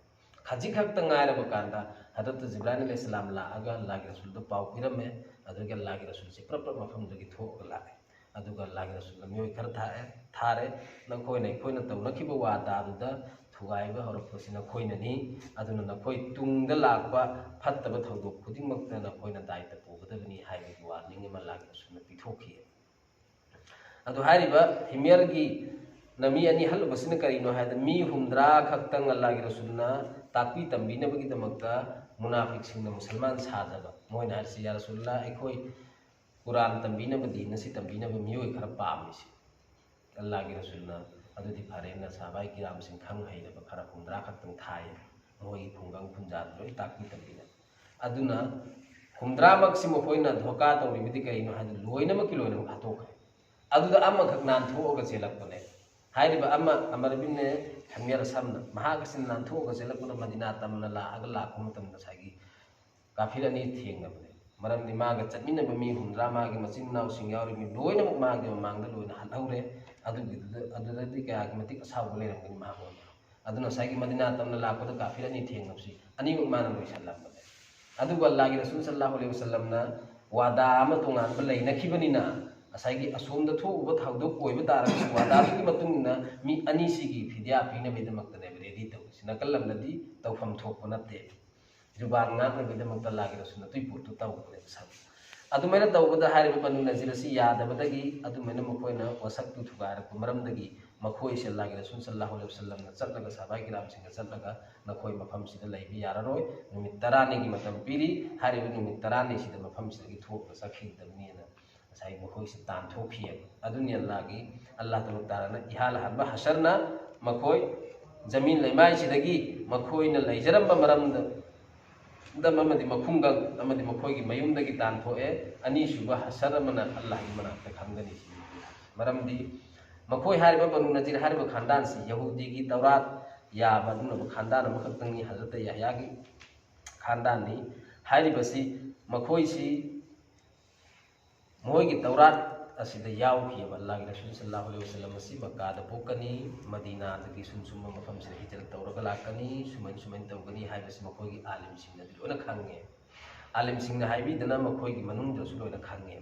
ꯈꯖꯤꯛ ꯈꯛꯇ ꯉꯥꯏꯔꯕ ꯀꯥꯟꯗ ꯍꯗꯔꯠ ꯖꯤꯕ꯭ꯔꯥꯏꯜ ꯑꯂꯩꯍꯤꯁꯁꯂꯥꯝ ꯂꯥꯛꯑꯒ ꯑꯜꯂꯥꯍꯒꯤ ꯔꯁꯨꯜꯗ ꯄꯥꯎ ꯄꯤꯔꯝꯃꯦ꯫ ꯑꯗꯨꯒꯤ ꯑꯜꯂꯥꯍꯒꯤ ꯔꯁꯨꯜꯁꯤ ꯄ꯭ꯔꯞ ꯄ꯭ꯔꯞ ꯃꯐꯝꯗꯨꯗꯒꯤ ꯊꯣꯛꯑꯒ ꯂꯥꯛꯑꯦ꯫ ꯑꯗꯨꯒ ꯑꯜꯂꯥꯍꯒꯤ ꯔꯁꯨꯜꯅ ꯃꯤꯑꯣꯏ ꯈꯔ ꯊꯥꯛꯑꯦ, ꯊꯥꯔꯦ, "ꯅꯈꯣꯏꯅ ꯑꯩꯈꯣꯏꯅ ꯇꯧꯅꯈꯤꯕ ꯋꯥꯗꯥꯗꯨꯗ ꯊꯨꯒꯥꯏꯕ ꯍꯧꯔꯛꯄꯁꯤ ꯅꯈꯣꯏꯅꯅꯤ꯫ ꯑꯗꯨꯅ ꯅꯈꯣꯏ ꯇꯨꯡꯗ ꯂꯥꯛꯄ ꯐꯠꯇꯕ ꯊꯧꯗꯣꯛ ꯈꯨꯗꯤꯡꯃꯛꯇ ꯅꯈꯣꯏꯅ ꯗꯥꯏꯇ ꯄꯨꯒꯗꯕꯅꯤ ꯍꯥꯏꯕꯒꯤ ꯋꯥꯔꯅꯤꯡ ꯑꯃ ꯑꯜꯂꯥꯍꯒꯤ ꯔꯁꯨꯜꯅ ꯄꯤꯊꯣꯛꯈꯤ꯫ ꯑꯗꯨ ꯍꯥꯏꯔꯤꯕ ꯍꯤꯃꯤꯌꯔꯒꯤ ꯅ ꯃꯤ ꯑꯅꯤ ꯍꯜꯂꯨꯕꯁꯤꯅ ꯀꯔꯤꯅꯣ ꯍꯥꯏꯕꯗ, ꯃꯤ ꯍꯨꯝꯗ꯭ꯔꯥ ꯈꯛꯇꯪ ꯑꯜꯂꯥꯍꯒꯤ ꯔꯁꯨꯜꯅ ꯇꯥꯛꯄꯤ ꯇꯝꯕꯤꯅꯕꯒꯤꯗꯃꯛꯇ ꯃꯨꯅꯥꯐꯤꯛꯁꯤꯡꯅ ꯃꯨꯁꯜꯃꯥꯟ ꯁꯥꯖꯕ꯫ ꯃꯣꯏꯅ ꯍꯥꯏꯔꯤꯁꯤ, "ꯌꯥ ꯔꯁꯨꯜꯂꯥ, ꯑꯩꯈꯣꯏ ꯀꯨꯔꯥꯟ ꯇꯝꯕꯤꯅꯕ, ꯗꯤꯟ ꯑꯁꯤ ꯇꯝꯕꯤꯅꯕ ꯃꯤꯑꯣꯏ ꯈꯔ ꯄꯥꯝꯃꯤꯁꯤ"꯫ ꯑꯜꯂꯥꯍꯒꯤ ꯔꯁꯨꯜꯅ, "ꯑꯗꯨꯗꯤ ꯐꯔꯦꯅ ꯁꯍꯥꯕꯥꯏ ꯀꯤꯔꯥꯝꯁꯤꯡ ꯈꯪ ꯍꯩꯔꯕ ꯈꯔ ꯍꯨꯝꯗ꯭ꯔꯥ ꯈꯛꯇꯪ ꯊꯥꯏ, ꯃꯈꯣꯏꯒꯤ ꯈꯨꯡꯒꯪ ꯈꯨꯟꯖꯥꯗ ꯂꯣꯏ ꯇꯥꯛꯄꯤ ꯇꯝꯕꯤꯅꯕ꯫ ꯑꯗꯨꯅ ꯍꯨꯝꯗ꯭ꯔꯥꯃꯛꯁꯤ ꯃꯈꯣꯏꯅ ꯙꯣꯀꯥ ꯇꯧꯔꯤꯕꯗꯤ ꯀꯔꯤꯅꯣ ꯍꯥꯏꯕꯗ, ꯂꯣꯏꯅꯃꯛꯀꯤ ꯂꯣꯏꯅꯃꯛ ꯍꯥꯠꯇꯣꯛꯈ꯭ꯔꯦ꯫ ꯑꯗꯨꯗ ꯑꯃꯈꯛ ꯅꯥꯟꯊꯣꯛꯑꯒ ꯆꯦꯜꯂꯛꯄꯅꯦ꯫ ꯍꯥꯏꯔꯤꯕ ꯑꯃ, ꯑꯃꯔ ꯕꯤꯟ ꯍꯤꯃꯤꯌꯔ ꯁꯝꯅ, ꯃꯍꯥꯛ ꯑꯁꯤꯅ ꯅꯥꯟꯊꯣꯛꯑꯒ ꯆꯦꯜꯂꯛꯄꯗ ꯃꯗꯤꯅꯥ ꯇꯝꯅ ꯂꯥꯛꯑꯒ ꯂꯥꯛꯄ ꯃꯇꯝꯗ ꯉꯁꯥꯏꯒꯤ ꯀꯥꯐꯤꯔ ꯑꯅꯤ ꯊꯦꯡꯅꯕꯅꯦ꯫ ꯃꯔꯝꯗꯤ ꯃꯥꯒ ꯆꯠꯃꯤꯟꯅꯕ ꯃꯤ ꯍꯨꯝꯗ꯭ꯔꯥ, ꯃꯥꯒꯤ ꯃꯆꯤꯟ ꯃꯅꯥꯎꯁꯤꯡ ꯌꯥꯎꯔꯤꯕ ꯃꯤ ꯂꯣꯏꯅꯃꯛ ꯃꯥꯒꯤ ꯃꯃꯥꯡꯗ ꯂꯣꯏꯅ ꯍꯜꯍꯧꯔꯦ꯫ ꯑꯗꯨꯒꯤꯗꯨꯗ, ꯑꯗꯨꯗꯗꯤ ꯀꯌꯥꯒꯤ ꯃꯇꯤꯛ ꯑꯁꯥꯎꯕ ꯂꯩꯔꯝꯒꯅꯤ ꯃꯍꯥꯛꯉꯣꯟꯗ꯫ ꯑꯗꯨꯅ ꯉꯁꯥꯏꯒꯤ ꯃꯗꯤꯅꯥ ꯇꯝꯅ ꯂꯥꯛꯄꯗ ꯀꯥꯐꯤꯔ ꯑꯅꯤ ꯊꯦꯡꯅꯕꯁꯤ ꯑꯅꯤꯃꯛ ꯃꯥꯅ ꯂꯣꯏꯁꯤꯜꯂꯝꯕꯅꯦ꯫ ꯑꯗꯨꯕꯨ ꯑꯜꯂꯥꯍꯒꯤ ꯔꯁꯨꯜ ꯁꯜꯂꯜꯂꯥꯍꯨ ꯑꯂꯩꯍꯤ ꯋꯁꯜꯂꯝꯅ ꯋꯥꯗꯥ ꯑꯃ ꯇꯣꯉꯥꯟꯕ ꯂꯩꯅꯈꯤꯕꯅꯤꯅ, ꯉꯁꯥꯏꯒꯤ ꯑꯁꯣꯝꯗ ꯊꯣꯛꯎꯕ ꯊꯧꯗꯣꯛ ꯑꯣꯏꯕ ꯇꯥꯔꯒꯁꯨ, ꯋꯥꯗꯥꯗꯨꯒꯤ ꯃꯇꯨꯡ ꯏꯟꯅ ꯃꯤ ꯑꯅꯤꯁꯤꯒꯤ ꯐꯤꯗ꯭ꯌꯥ ꯄꯤꯅꯕꯒꯤꯗꯃꯛꯇꯅꯦꯕ ꯔꯦꯗꯤ ꯇꯧꯔꯤꯁꯤ꯫ ꯅꯥꯀꯜ ꯑꯃꯗꯗꯤ ꯇꯧꯐꯝ ꯊꯣꯛꯄ ꯅꯠꯇꯦ꯫ ꯖꯨꯕꯥꯟ ꯉꯥꯛꯅꯕꯒꯤꯗꯃꯛꯇ ꯑꯜꯂꯥꯍꯒꯤ ꯔꯁꯨꯜꯅ ꯑꯗꯨꯏ ꯄꯣꯠꯇꯨ ꯇꯧꯕꯅꯦꯕ ꯁꯝꯅ꯫ ꯑꯗꯨꯃꯥꯏꯅ ꯇꯧꯕꯗ ꯍꯥꯏꯔꯤꯕ ꯕꯅꯨ ꯅꯖꯤꯔ ꯑꯁꯤ ꯌꯥꯗꯕꯗꯒꯤ, ꯑꯗꯨꯃꯥꯏꯅ ꯃꯈꯣꯏꯅ ꯋꯥꯁꯛꯇꯨ ꯊꯨꯒꯥꯏꯔꯛꯄ ꯃꯔꯝꯗꯒꯤ, ꯃꯈꯣꯏꯁꯦ ꯑꯜꯂꯥꯍꯒꯤ ꯔꯁꯨꯜ ꯁꯜꯂꯜꯂꯥꯍꯨ ꯑꯂꯩꯍꯤ ꯋꯁꯜꯂꯝꯅ ꯆꯠꯂꯒ, ꯁꯍꯥꯕꯥꯏ ꯀꯤꯔꯥꯝꯁꯤꯡꯒ ꯆꯠꯂꯒ, "ꯅꯈꯣꯏ ꯃꯐꯝꯁꯤꯗ ꯂꯩꯕ ꯌꯥꯔꯔꯣꯏ, ꯅꯨꯃꯤꯠ ꯇꯔꯥꯅꯤꯒꯤ ꯃꯇꯝ ꯄꯤꯔꯤ, ꯍꯥꯏꯔꯤꯕ ꯅꯨꯃꯤꯠ ꯇꯔꯥꯅꯤꯁꯤꯗ ꯃꯐꯝꯁꯤꯗꯒꯤ ꯊꯣꯛꯑꯒ ꯆꯠꯈꯤꯒꯗꯕꯅꯤꯅ" ꯉꯁꯥꯏ ꯃꯈꯣꯏꯁꯤ ꯇꯥꯟꯊꯣꯛꯈꯤꯑꯕ꯫ ꯑꯗꯨꯅꯤ ꯑꯜꯂꯥꯍꯒꯤ, ꯑꯜꯂꯥꯍ ꯇꯕꯥꯔꯛ ꯇꯥꯂꯥꯅ ꯏꯍꯥꯜ ꯑꯍꯥꯟꯕ ꯍꯁꯔꯅ ꯃꯈꯣꯏ ꯖꯃꯤꯟ ꯂꯩꯃꯥꯏꯁꯤꯗꯒꯤ ꯃꯈꯣꯏꯅ ꯂꯩꯖꯔꯝꯕ ꯃꯔꯝꯗ, ꯗꯝ ꯑꯃꯗꯤ ꯃꯈꯨꯡꯒꯪ ꯑꯃꯗꯤ ꯃꯈꯣꯏꯒꯤ ꯃꯌꯨꯝꯗꯒꯤ ꯇꯥꯟꯊꯣꯛꯑꯦ꯫ ꯑꯅꯤꯁꯨꯕ ꯍꯁꯔ ꯑꯃꯅ ꯑꯜꯂꯥꯍꯒꯤ ꯃꯅꯥꯛꯇ ꯈꯪꯒꯅꯤ꯫ ꯃꯔꯝꯗꯤ ꯃꯈꯣꯏ ꯍꯥꯏꯔꯤꯕ ꯕꯅꯨ ꯅꯖꯤꯔ ꯍꯥꯏꯔꯤꯕ ꯈꯥꯟꯗꯥꯟꯁꯤ ꯌꯍꯨꯗꯤꯒꯤ ꯇꯧꯔꯥꯠ ꯌꯥꯕ ꯑꯗꯨꯒꯨꯝꯂꯕ ꯈꯥꯟꯗꯥꯟ ꯑꯃꯈꯛꯇꯪꯅꯤ, ꯍꯖꯔꯠ ꯌꯥꯍꯌꯥꯒꯤ ꯈꯥꯟꯗꯥꯟꯅꯤ꯫ ꯍꯥꯏꯔꯤꯕꯁꯤ ꯃꯈꯣꯏꯁꯤ ꯃꯈꯣꯏꯒꯤ ꯇꯧꯔꯥꯠ ꯑꯁꯤꯗ ꯌꯥꯎꯈꯤꯑꯕ꯫ ꯑꯜꯂꯥꯍꯒꯤ ꯔꯁꯨꯜ ꯁꯜꯂꯜꯂꯥꯍꯨ ꯑꯂꯩꯍꯤ ꯋꯁꯜꯂꯝ ꯑꯁꯤ ꯃꯛꯀꯥꯗ ꯄꯣꯛꯀꯅꯤ, ꯃꯗꯤꯅꯥꯗꯒꯤ ꯁꯨꯝ ꯁꯨꯝꯕ ꯃꯐꯝꯁꯤꯗ ꯍꯤꯖꯔꯠ ꯇꯧꯔꯒ ꯂꯥꯛꯀꯅꯤ, ꯁꯨꯃꯥꯏꯅ ꯁꯨꯃꯥꯏꯅ ꯇꯧꯒꯅꯤ ꯍꯥꯏꯕꯁꯤ ꯃꯈꯣꯏꯒꯤ ꯑꯥꯂꯤꯝꯁꯤꯡꯅꯗꯤ ꯂꯣꯏꯅ ꯈꯪꯉꯦ꯫ ꯑꯥꯂꯤꯝꯁꯤꯡꯅ ꯍꯥꯏꯕꯤꯗꯅ ꯃꯈꯣꯏꯒꯤ ꯃꯅꯨꯡꯗꯁꯨ ꯂꯣꯏꯅ ꯈꯪꯉꯦ꯫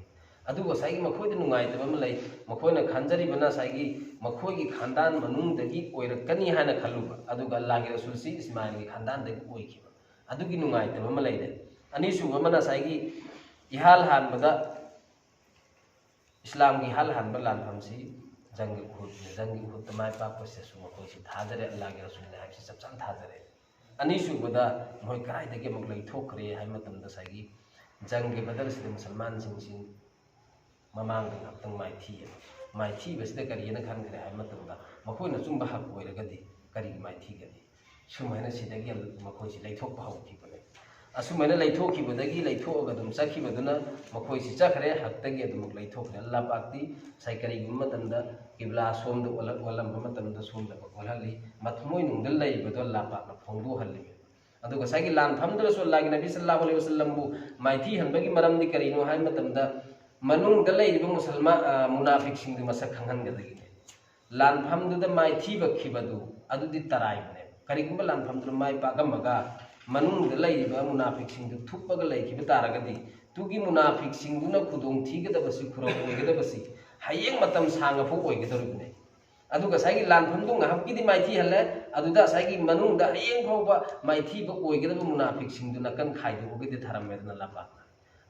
ꯑꯗꯨꯕꯨ ꯉꯁꯥꯏꯒꯤ ꯃꯈꯣꯏꯗ ꯅꯨꯡꯉꯥꯏꯇꯕ ꯑꯃ ꯂꯩ꯫ ꯃꯈꯣꯏꯅ ꯈꯟꯖꯔꯤꯕꯅ ꯉꯁꯥꯏꯒꯤ ꯃꯈꯣꯏꯒꯤ ꯈꯥꯟꯗꯥꯟ ꯃꯅꯨꯡꯗꯒꯤ ꯑꯣꯏꯔꯛꯀꯅꯤ ꯍꯥꯏꯅ ꯈꯜꯂꯨꯕ, ꯑꯗꯨꯒ ꯑꯜꯂꯥꯍꯒꯤ ꯔꯁꯨꯜꯁꯤ ꯏꯁꯃꯥꯏꯜꯒꯤ ꯈꯥꯟꯗꯥꯟꯗꯒꯤ ꯑꯣꯏꯈꯤꯕ꯫ ꯑꯗꯨꯒꯤ ꯅꯨꯡꯉꯥꯏꯇꯕ ꯑꯃ ꯂꯩꯔꯦ꯫ ꯑꯅꯤꯁꯨꯕ ꯑꯃꯅ ꯉꯁꯥꯏꯒꯤ ꯏꯍꯥꯟ ꯍꯥꯟꯕꯗ ꯏꯁꯂꯥꯝꯒꯤ ꯏꯍꯥꯟ ꯍꯥꯟꯕ ꯂꯥꯟꯐꯝꯁꯤ ꯖꯪꯒꯤ ꯎꯍꯨꯗꯅꯤ꯫ ꯖꯪꯒꯤ ꯎꯍꯨꯗꯇ ꯃꯥꯏ ꯄꯥꯛꯄꯁꯤꯗꯁꯨ ꯃꯈꯣꯏꯁꯤ ꯊꯥꯖꯔꯦ, ꯑꯜꯂꯥꯍꯒꯤ ꯔꯁꯨꯜꯅꯤ ꯍꯥꯏꯕꯁꯤ ꯆꯞ ꯆꯥꯅ ꯊꯥꯖꯔꯦ꯫ ꯑꯅꯤꯁꯨꯕꯗ ꯃꯈꯣꯏ ꯀꯗꯥꯏꯗꯒꯤ ꯑꯃꯨꯛ ꯂꯩꯊꯣꯛꯈ꯭ꯔꯦ ꯍꯥꯏꯕ ꯃꯇꯝꯗ ꯉꯁꯥꯏꯒꯤ ꯖꯪꯒꯤ ꯕꯗꯔꯁꯤꯗ ꯃꯨꯁꯜꯃꯥꯟꯁꯤꯡꯁꯤ ꯃꯃꯥꯡꯗ ꯉꯥꯏꯍꯥꯛꯇꯪ ꯃꯥꯏꯊꯤꯌꯦꯕ꯫ ꯃꯥꯏꯊꯤꯕꯁꯤꯗ ꯀꯔꯤꯅ ꯈꯟꯈ꯭ꯔꯦ ꯍꯥꯏꯕ ꯃꯇꯝꯗ ꯃꯈꯣꯏꯅ ꯑꯆꯨꯝꯕ ꯍꯛ ꯑꯣꯏꯔꯒꯗꯤ ꯀꯔꯤꯒꯤ ꯃꯥꯏꯊꯤꯒꯅꯤ? ꯁꯨꯃꯥꯏꯅ ꯁꯤꯗꯒꯤ ꯃꯈꯣꯏꯁꯤ ꯂꯩꯊꯣꯛꯄ ꯍꯧꯈꯤꯕꯅꯦ꯫ ꯑꯁꯨꯃꯥꯏꯅ ꯂꯩꯊꯣꯛꯈꯤꯕꯗꯒꯤ ꯂꯩꯊꯣꯛꯑꯒ ꯑꯗꯨꯝ ꯆꯠꯈꯤꯕꯗꯨꯅ ꯃꯈꯣꯏꯁꯤ ꯆꯠꯈ꯭ꯔꯦ, ꯍꯛꯇꯒꯤ ꯑꯗꯨꯃꯛ ꯂꯩꯊꯣꯛꯈ꯭ꯔꯦ꯫ ꯑꯜꯂꯥ ꯄꯥꯛꯇꯤ ꯉꯁꯥꯏ ꯀꯔꯤꯒꯨꯝꯕ ꯃꯇꯝꯗ ꯀꯤꯕ꯭ꯂꯥ ꯁꯣꯝꯗ ꯑꯣꯜꯂ-, ꯑꯣꯜꯂꯝꯕ ꯃꯇꯝꯗ ꯁꯣꯝꯗ ꯑꯃꯨꯛ ꯑꯣꯜꯍꯜꯂꯤ꯫ ꯃꯊꯃꯣꯏꯅꯨꯡꯗ ꯂꯩꯕꯗꯣ ꯑꯜꯂꯥ ꯄꯥꯛꯅ ꯐꯣꯡꯗꯣꯛꯍꯜꯂꯤ꯫ ꯑꯗꯨꯒ ꯉꯁꯥꯏꯒꯤ ꯂꯥꯟꯐꯝꯗꯨꯗꯁꯨ ꯑꯜꯂꯥꯍꯒꯤ ꯅꯕꯤ ꯁꯜꯂꯥꯍꯨ ꯑꯂꯩꯍꯤ ꯋꯁꯜꯂꯝꯕꯨ ꯃꯥꯏꯊꯤ ꯍꯟꯕꯒꯤ ꯃꯔꯝꯗꯤ ꯀꯔꯤꯅꯣ ꯍꯥꯏꯕ ꯃꯇꯝꯗ, ꯃꯅꯨꯡꯗ ꯂꯩꯔꯤꯕ ꯃꯨꯁꯜꯃꯥꯟ, ꯑ, ꯃꯨꯅꯥꯐꯤꯛꯁꯤꯡꯗꯨ ꯃꯁꯛ ꯈꯪꯍꯟꯒꯗꯕꯅꯤ꯫ ꯂꯥꯟꯐꯝꯗꯨꯗ ꯃꯥꯏꯊꯤꯕ ꯈꯤꯕꯗꯨ ꯑꯗꯨꯗꯤ ꯇꯔꯥꯏꯕꯅꯦ꯫ ꯀꯔꯤꯒꯨꯝꯕ ꯂꯥꯟꯐꯝꯗꯨꯗ ꯃꯥꯏ ꯄꯥꯛꯂꯝꯃꯒ ꯃꯅꯨꯡꯗ ꯂꯩꯔꯤꯕ ꯃꯨꯅꯥꯐꯤꯛꯁꯤꯡꯗꯨ ꯊꯨꯞꯄꯒ ꯂꯩꯈꯤꯕ ꯇꯥꯔꯒꯗꯤ, ꯇꯨꯒꯤ ꯃꯨꯅꯥꯐꯤꯛꯁꯤꯡꯗꯨꯅ ꯈꯨꯗꯣꯡ ꯊꯤꯒꯗꯕꯁꯤ, ꯈꯨꯔꯧ ꯑꯣꯏꯒꯗꯕꯁꯤ ꯍꯌꯦꯡ ꯃꯇꯝ ꯁꯥꯡꯉꯐꯥꯎ ꯑꯣꯏꯒꯗꯧꯔꯤꯕꯅꯦ꯫ ꯑꯗꯨꯒ ꯉꯁꯥꯏꯒꯤ ꯂꯥꯟꯐꯝꯗꯨ ꯉꯥꯏꯍꯥꯛꯀꯤꯗꯤ ꯃꯥꯏꯊꯤꯍꯜꯂꯦ, ꯑꯗꯨꯗ ꯉꯁꯥꯏꯒꯤ ꯃꯅꯨꯡꯗ ꯍꯌꯦꯡ ꯐꯥꯎꯕ ꯃꯥꯏꯊꯤꯕ ꯑꯣꯏꯒꯗꯕ ꯃꯨꯅꯥꯐꯤꯛꯁꯤꯡꯗꯨ ꯅꯥꯀꯟ ꯈꯥꯏꯗꯣꯛꯑꯒꯗꯤ ꯊꯔꯝꯃꯦꯗꯅ ꯂꯥꯄꯥꯛꯅ꯫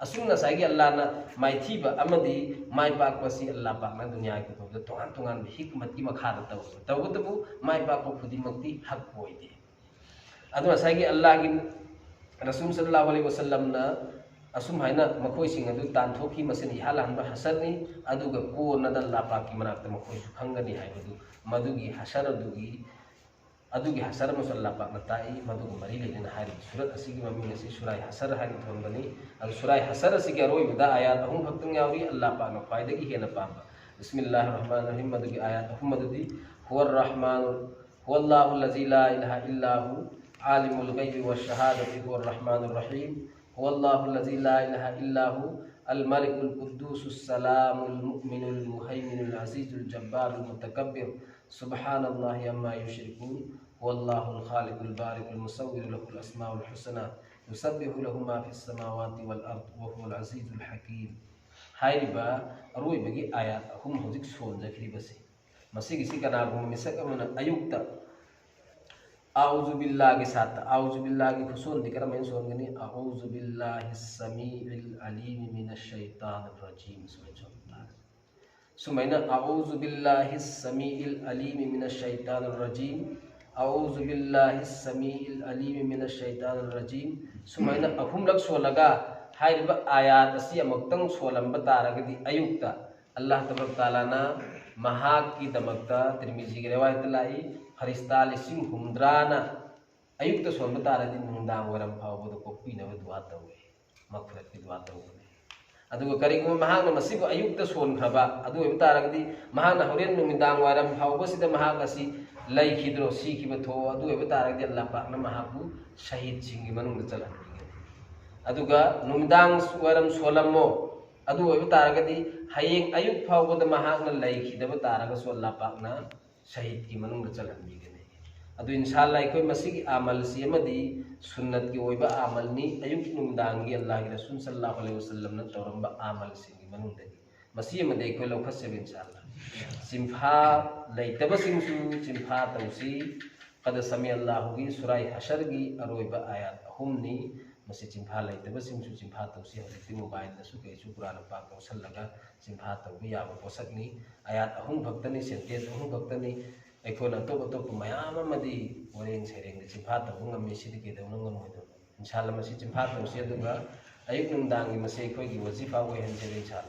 ꯑꯁꯨꯝꯅ ꯉꯁꯥꯏꯒꯤ ꯑꯜꯂꯥꯅ ꯃꯥꯏꯊꯤꯕ ꯑꯃꯗꯤ ꯃꯥꯏ ꯄꯥꯛꯄꯁꯤ ꯑꯜꯂꯥ ꯄꯥꯛꯅ ꯗꯨꯅꯤꯌꯥꯒꯤ ꯈꯨꯗꯣꯡꯗ ꯇꯣꯉꯥꯟ ꯇꯣꯉꯥꯟꯕ ꯍꯤꯛꯃꯠꯀꯤ ꯃꯈꯥꯗ ꯇꯧꯏ꯫ ꯇꯧꯕꯇꯕꯨ ꯃꯥꯏ ꯄꯥꯛꯄ ꯈꯨꯗꯤꯡꯃꯛꯇꯤ ꯍꯛ ꯑꯣꯏꯗꯦ꯫ ꯑꯗꯨ ꯉꯁꯥꯏꯒꯤ ꯑꯜꯂꯥꯒꯤ ꯔꯁꯨꯜ ꯁꯜꯂꯥꯍꯨ ꯑꯂꯩꯍꯤ ꯋꯁꯜꯂꯝꯅ ꯑꯁꯨꯝ ꯍꯥꯏꯅ ꯃꯈꯣꯏꯁꯤꯡ ꯑꯗꯨ ꯇꯥꯟꯊꯣꯛꯈꯤ, ꯃꯁꯤꯅ ꯏꯍꯥꯟ ꯍꯥꯟꯕ ꯍꯁꯔꯅꯤ, ꯑꯗꯨꯒ ꯀꯣꯟꯅꯗ ꯑꯜꯂꯥ ꯄꯥꯛꯀꯤ ꯃꯅꯥꯛꯇ ꯃꯈꯣꯏꯁꯨ ꯈꯪꯒꯅꯤ ꯍꯥꯏꯕꯗꯨ ꯃꯗꯨꯒꯤ ꯍꯁꯔ ꯑꯗꯨꯒꯤ ꯑꯗꯨꯒꯤ ꯍꯁꯔ ꯑꯃꯁꯨ ꯑꯜꯂꯥ ꯄꯥꯛꯅ ꯇꯥꯛꯏ꯫ ꯃꯗꯨꯒ ꯃꯔꯤ ꯂꯩꯅꯅ ꯍꯥꯏꯔꯤꯕ ꯁꯨꯔꯠ ꯑꯁꯤꯒꯤ ꯃꯃꯤꯡ ꯑꯁꯤ ꯁꯨꯔꯥꯏ ꯍꯁꯔ ꯍꯥꯏꯅ ꯊꯣꯟꯕꯅꯤ꯫ ꯑꯗꯨ ꯁꯨꯔꯥꯏ ꯍꯁꯔ ꯑꯁꯤꯒꯤ ꯑꯔꯣꯏꯕꯗ ꯑꯥꯌꯥꯠ ꯑꯍꯨꯝ ꯈꯛꯇꯪ ꯌꯥꯎꯔꯤ꯫ ꯑꯜꯂꯥ ꯄꯥꯛꯅ ꯈ꯭ꯋꯥꯏꯗꯒꯤ ꯍꯦꯟꯅ ꯄꯥꯝꯕ ꯕꯤꯁꯃꯤꯜꯂꯥꯍꯤꯔ ꯔꯍꯃꯥꯅꯤꯔ ꯔꯍꯤꯝ ꯃꯗꯨꯒꯤ ꯑꯥꯌꯥꯠ ꯑꯍꯨꯝ ꯑꯗꯨꯗꯤ: "ꯍꯨꯋꯥ ꯔꯍꯃꯥꯅꯨ، ꯍꯨꯋꯜꯂꯥꯍꯨ ꯂꯖꯤ ꯂꯥ ꯏꯂꯥꯍ ꯏꯜꯂꯥꯍꯨ, ꯑꯥꯂꯤꯃꯨꯜ ꯒꯩꯕꯤ ꯋ ꯁꯍꯥꯗꯇꯤ, ꯍꯨꯋꯥ ꯔꯍꯃꯥꯅꯨ ꯔꯍꯤꯝ, ꯍꯨꯋꯜలాహు లజీ లా ఇలాహ ఇల్లాహు, అల్ మలికుల్ కుద్దూసు సలాముల్ ముమినుల్ ముహైమినుల్ అజీజుల్ జబ్బారుల్ ముతకబ్బిర్, సుబ్హానల్లాహి అమ్మా యుష్రికూన్, హువల్లాహుల్ ఖాలికుల్ బారికుల్ ముసవ్విరు లహుల్ అస్మావుల్ హుసనా, యుసబ్బిహు లహు మా ఫిస్ సమావాతి వల్ అర్ద్, వ హువల్ అజీజుల్ హకీమ్." ꯍꯥꯏꯔꯤꯕ ꯑꯔꯣꯏꯕꯒꯤ ꯑꯥꯌꯥꯠ ꯑꯍꯨꯝ ꯍꯧꯖꯤꯛ ꯁꯣꯟꯖꯈ꯭ꯔꯤꯕꯁꯤ, ꯃꯁꯤꯒꯤꯁꯤ ꯀꯅꯥꯒꯨꯝꯕ ꯃꯤꯁꯛ ꯑꯃꯅ ꯑꯌꯨꯛꯇ ꯑꯥꯎꯖꯨ ꯕꯤꯜꯂꯥꯒꯤ ꯁꯥꯠꯇ, ꯑꯥꯎꯖꯨ ꯕꯤꯜꯂꯥꯒꯤ ꯈꯨꯁꯣꯟꯗꯤ ꯀꯔꯝꯍꯥꯏꯅ ꯁꯣꯟꯒꯅꯤ? "ꯑꯥꯎꯖꯨ ꯕꯤꯜꯂꯥꯍꯤ ꯁꯃꯤꯏꯜ ꯑꯂꯤꯃꯤ ꯃꯤꯅ ꯁꯩꯇꯥꯟ ꯔꯖꯤꯝ", ꯁꯨꯃꯥꯏꯅ ꯁꯣꯟꯕ ꯇꯥꯔꯦ꯫ ꯁꯨꯃꯥꯏꯅ "ꯑꯥꯎꯖꯨ ꯕꯤꯜꯂꯥꯍꯤ ꯁꯃꯤꯏꯜ ꯑꯂꯤꯃꯤ ꯃꯤꯅ ꯁꯩꯇꯥꯟ ꯔꯖꯤꯝ, "ꯑꯥꯎꯖꯨ ꯕꯤꯜꯂꯥꯍꯤ ꯁꯃꯤꯏꯜ ꯑꯂꯤꯃꯤ ꯃꯤꯅ ꯁꯩꯇꯥꯟ ꯔꯖꯤꯝ", ꯁꯨꯃꯥꯏꯅ ꯑꯍꯨꯝꯂꯛ ꯁꯣꯜꯂꯒ ꯍꯥꯏꯔꯤꯕ ꯑꯥꯌꯥꯠ ꯑꯁꯤ ꯑꯃꯨꯛꯇꯪ ꯁꯣꯜꯂꯝꯕ ꯇꯥꯔꯒꯗꯤ, ꯑꯌꯨꯛꯇ ꯑꯜꯂꯥꯍ ꯇꯕꯥꯔꯛ ꯇꯥꯂꯥꯅ ꯃꯍꯥꯛꯀꯤꯗꯃꯛꯇ, ꯇꯤꯔꯃꯤꯖꯤꯒꯤ ꯔꯦꯋꯥꯌꯠꯇ ꯂꯥꯛꯏ, ꯐꯔꯤꯁꯇꯥ ꯂꯤꯁꯤꯡ ꯍꯨꯝꯗ꯭ꯔꯥꯅ ꯑꯌꯨꯛꯇ ꯁꯣꯟꯕ ꯇꯥꯔꯗꯤ ꯅꯨꯡꯗꯥꯡ ꯋꯥꯏꯔꯝ ꯐꯥꯎꯕꯗ ꯀꯣꯛꯄꯤꯅꯕ ꯗꯨꯋꯥ ꯇꯧꯏ, ꯃꯒꯐꯤꯔꯠꯀꯤ ꯗꯨꯋꯥ ꯇꯧꯕꯅꯤ꯫ ꯑꯗꯨꯒ ꯀꯔꯤꯒꯨꯝꯕ ꯃꯍꯥꯛꯅ ꯃꯁꯤꯕꯨ ꯑꯌꯨꯛꯇ ꯁꯣꯟꯈ꯭ꯔꯕ, ꯑꯗꯨ ꯑꯣꯏꯕ ꯇꯥꯔꯒꯗꯤ ꯃꯍꯥꯛꯅ ꯍꯣꯔꯦꯟ ꯅꯨꯃꯤꯗꯥꯡ ꯋꯥꯏꯔꯝ ꯐꯥꯎꯕꯁꯤꯗ ꯃꯍꯥꯛ ꯑꯁꯤ ꯂꯩꯈꯤꯗ꯭ꯔꯣ, ꯁꯤꯈꯤꯕ ꯊꯣꯛꯑꯣ, ꯑꯗꯨ ꯑꯣꯏꯕ ꯇꯥꯔꯒꯗꯤ ꯑꯜꯂꯥꯍ ꯄꯥꯛꯅ ꯃꯍꯥꯛꯄꯨ ꯁꯍꯤꯗꯁꯤꯡꯒꯤ ꯃꯅꯨꯡꯗ ꯆꯜꯍꯟꯕꯤꯒꯅꯤ꯫ ꯑꯗꯨꯒ ꯅꯨꯃꯤꯗꯥꯡ ꯋꯥꯏꯔꯝ ꯁꯣꯜꯂꯝꯃꯣ, ꯑꯗꯨ ꯑꯣꯏꯕ ꯇꯥꯔꯒꯗꯤ ꯍꯌꯦꯡ ꯑꯌꯨꯛ ꯐꯥꯎꯕꯗ ꯃꯍꯥꯛꯅ ꯂꯩꯈꯤꯗꯕ ꯇꯥꯔꯒꯁꯨ ꯑꯜꯂꯥꯍ ꯄꯥꯛꯅ ꯁꯍꯤꯗꯀꯤ ꯃꯅꯨꯡꯗ ꯆꯜꯍꯟꯕꯤꯒꯅꯤ꯫ ꯑꯗꯨ ꯏꯟꯁꯥ ꯑꯜꯂꯥꯍ ꯑꯩꯈꯣꯏ ꯃꯁꯤꯒꯤ ꯑꯃꯜꯁꯤ ꯑꯃꯗꯤ ꯁꯨꯟꯅꯠꯀꯤ ꯑꯣꯏꯕ ꯑꯃꯜꯅꯤ, ꯑꯌꯨꯛ ꯅꯨꯡꯗꯥꯡꯒꯤ ꯑꯜꯂꯥꯍꯒꯤ ꯔꯁꯨꯜ ꯁꯜꯂꯜꯂꯥꯍꯨ ꯑꯂꯩꯍꯤ ꯋꯁꯜꯂꯝꯅ ꯇꯧꯔꯝꯕ ꯑꯃꯜꯁꯤꯡꯒꯤ ꯃꯅꯨꯡꯗꯒꯤ꯫ ꯃꯁꯤ ꯑꯃꯗꯤ ꯑꯩꯈꯣꯏ ꯂꯧꯈꯠꯆꯕ ꯏꯟꯁꯥ ꯑꯜꯂꯥꯍ꯫ ꯆꯤꯟꯐꯥ ꯂꯩꯇꯕꯁꯤꯡꯁꯨ ꯆꯤꯟꯐꯥ ꯇꯧꯁꯤ꯫ ꯀꯗ ꯁꯃꯤ ꯑꯜꯂꯥꯍꯨꯒꯤ ꯁꯨꯔꯥꯏ ꯍꯁꯔꯒꯤ ꯑꯔꯣꯏꯕ ꯑꯥꯌꯥꯠ ꯑꯍꯨꯝꯅꯤ꯫ ꯃꯁꯤ ꯆꯤꯟꯐꯥ ꯂꯩꯇꯕꯁꯤꯡꯁꯨ ꯆꯤꯟꯐꯥ ꯇꯧꯁꯤ꯫ ꯍꯧꯖꯤꯛꯇꯤ ꯃꯣꯕꯥꯏꯜꯗꯁꯨ ꯀꯩꯁꯨ ꯀꯨꯔꯥꯟ ꯄꯥꯛ ꯂꯧꯁꯤꯜꯂꯒ ꯆꯤꯟꯐꯥ ꯇꯧꯕ ꯌꯥꯕ ꯄꯣꯠꯁꯛꯅꯤ꯫ ꯑꯥꯌꯥꯠ ꯑꯍꯨꯝ ꯈꯛꯇꯅꯤ, ꯁꯦꯟꯇꯦꯟꯁ ꯑꯍꯨꯝ ꯈꯛꯇꯅꯤ꯫ ꯑꯩꯈꯣꯏꯅ ꯑꯇꯣꯞ ꯑꯇꯣꯞꯄ ꯃꯌꯥꯝ ꯑꯃꯗꯤ ꯋꯥꯔꯦꯡ ꯁꯩꯔꯦꯡꯗ ꯆꯤꯟꯐꯥ ꯇꯧꯕ ꯉꯝꯃꯤ꯫ ꯁꯤꯗꯤ ꯀꯩꯗꯧꯅ ꯉꯝꯃꯣꯏꯗꯕꯅꯣ? ꯏꯟꯁꯥ ꯑꯜꯂꯥꯍ ꯃꯁꯤ ꯆꯤꯟꯐꯥ ꯇꯧꯁꯤ, ꯑꯗꯨꯒ ꯑꯌꯨꯛ ꯅꯨꯡꯗꯥꯡꯒꯤ ꯃꯁꯤ ꯑꯩꯈꯣꯏꯒꯤ ꯋꯥꯖꯤꯐꯥ ꯑꯣꯏꯍꯟꯖꯔꯦ ꯏꯟꯁꯥ ꯑꯜꯂꯥꯍ꯫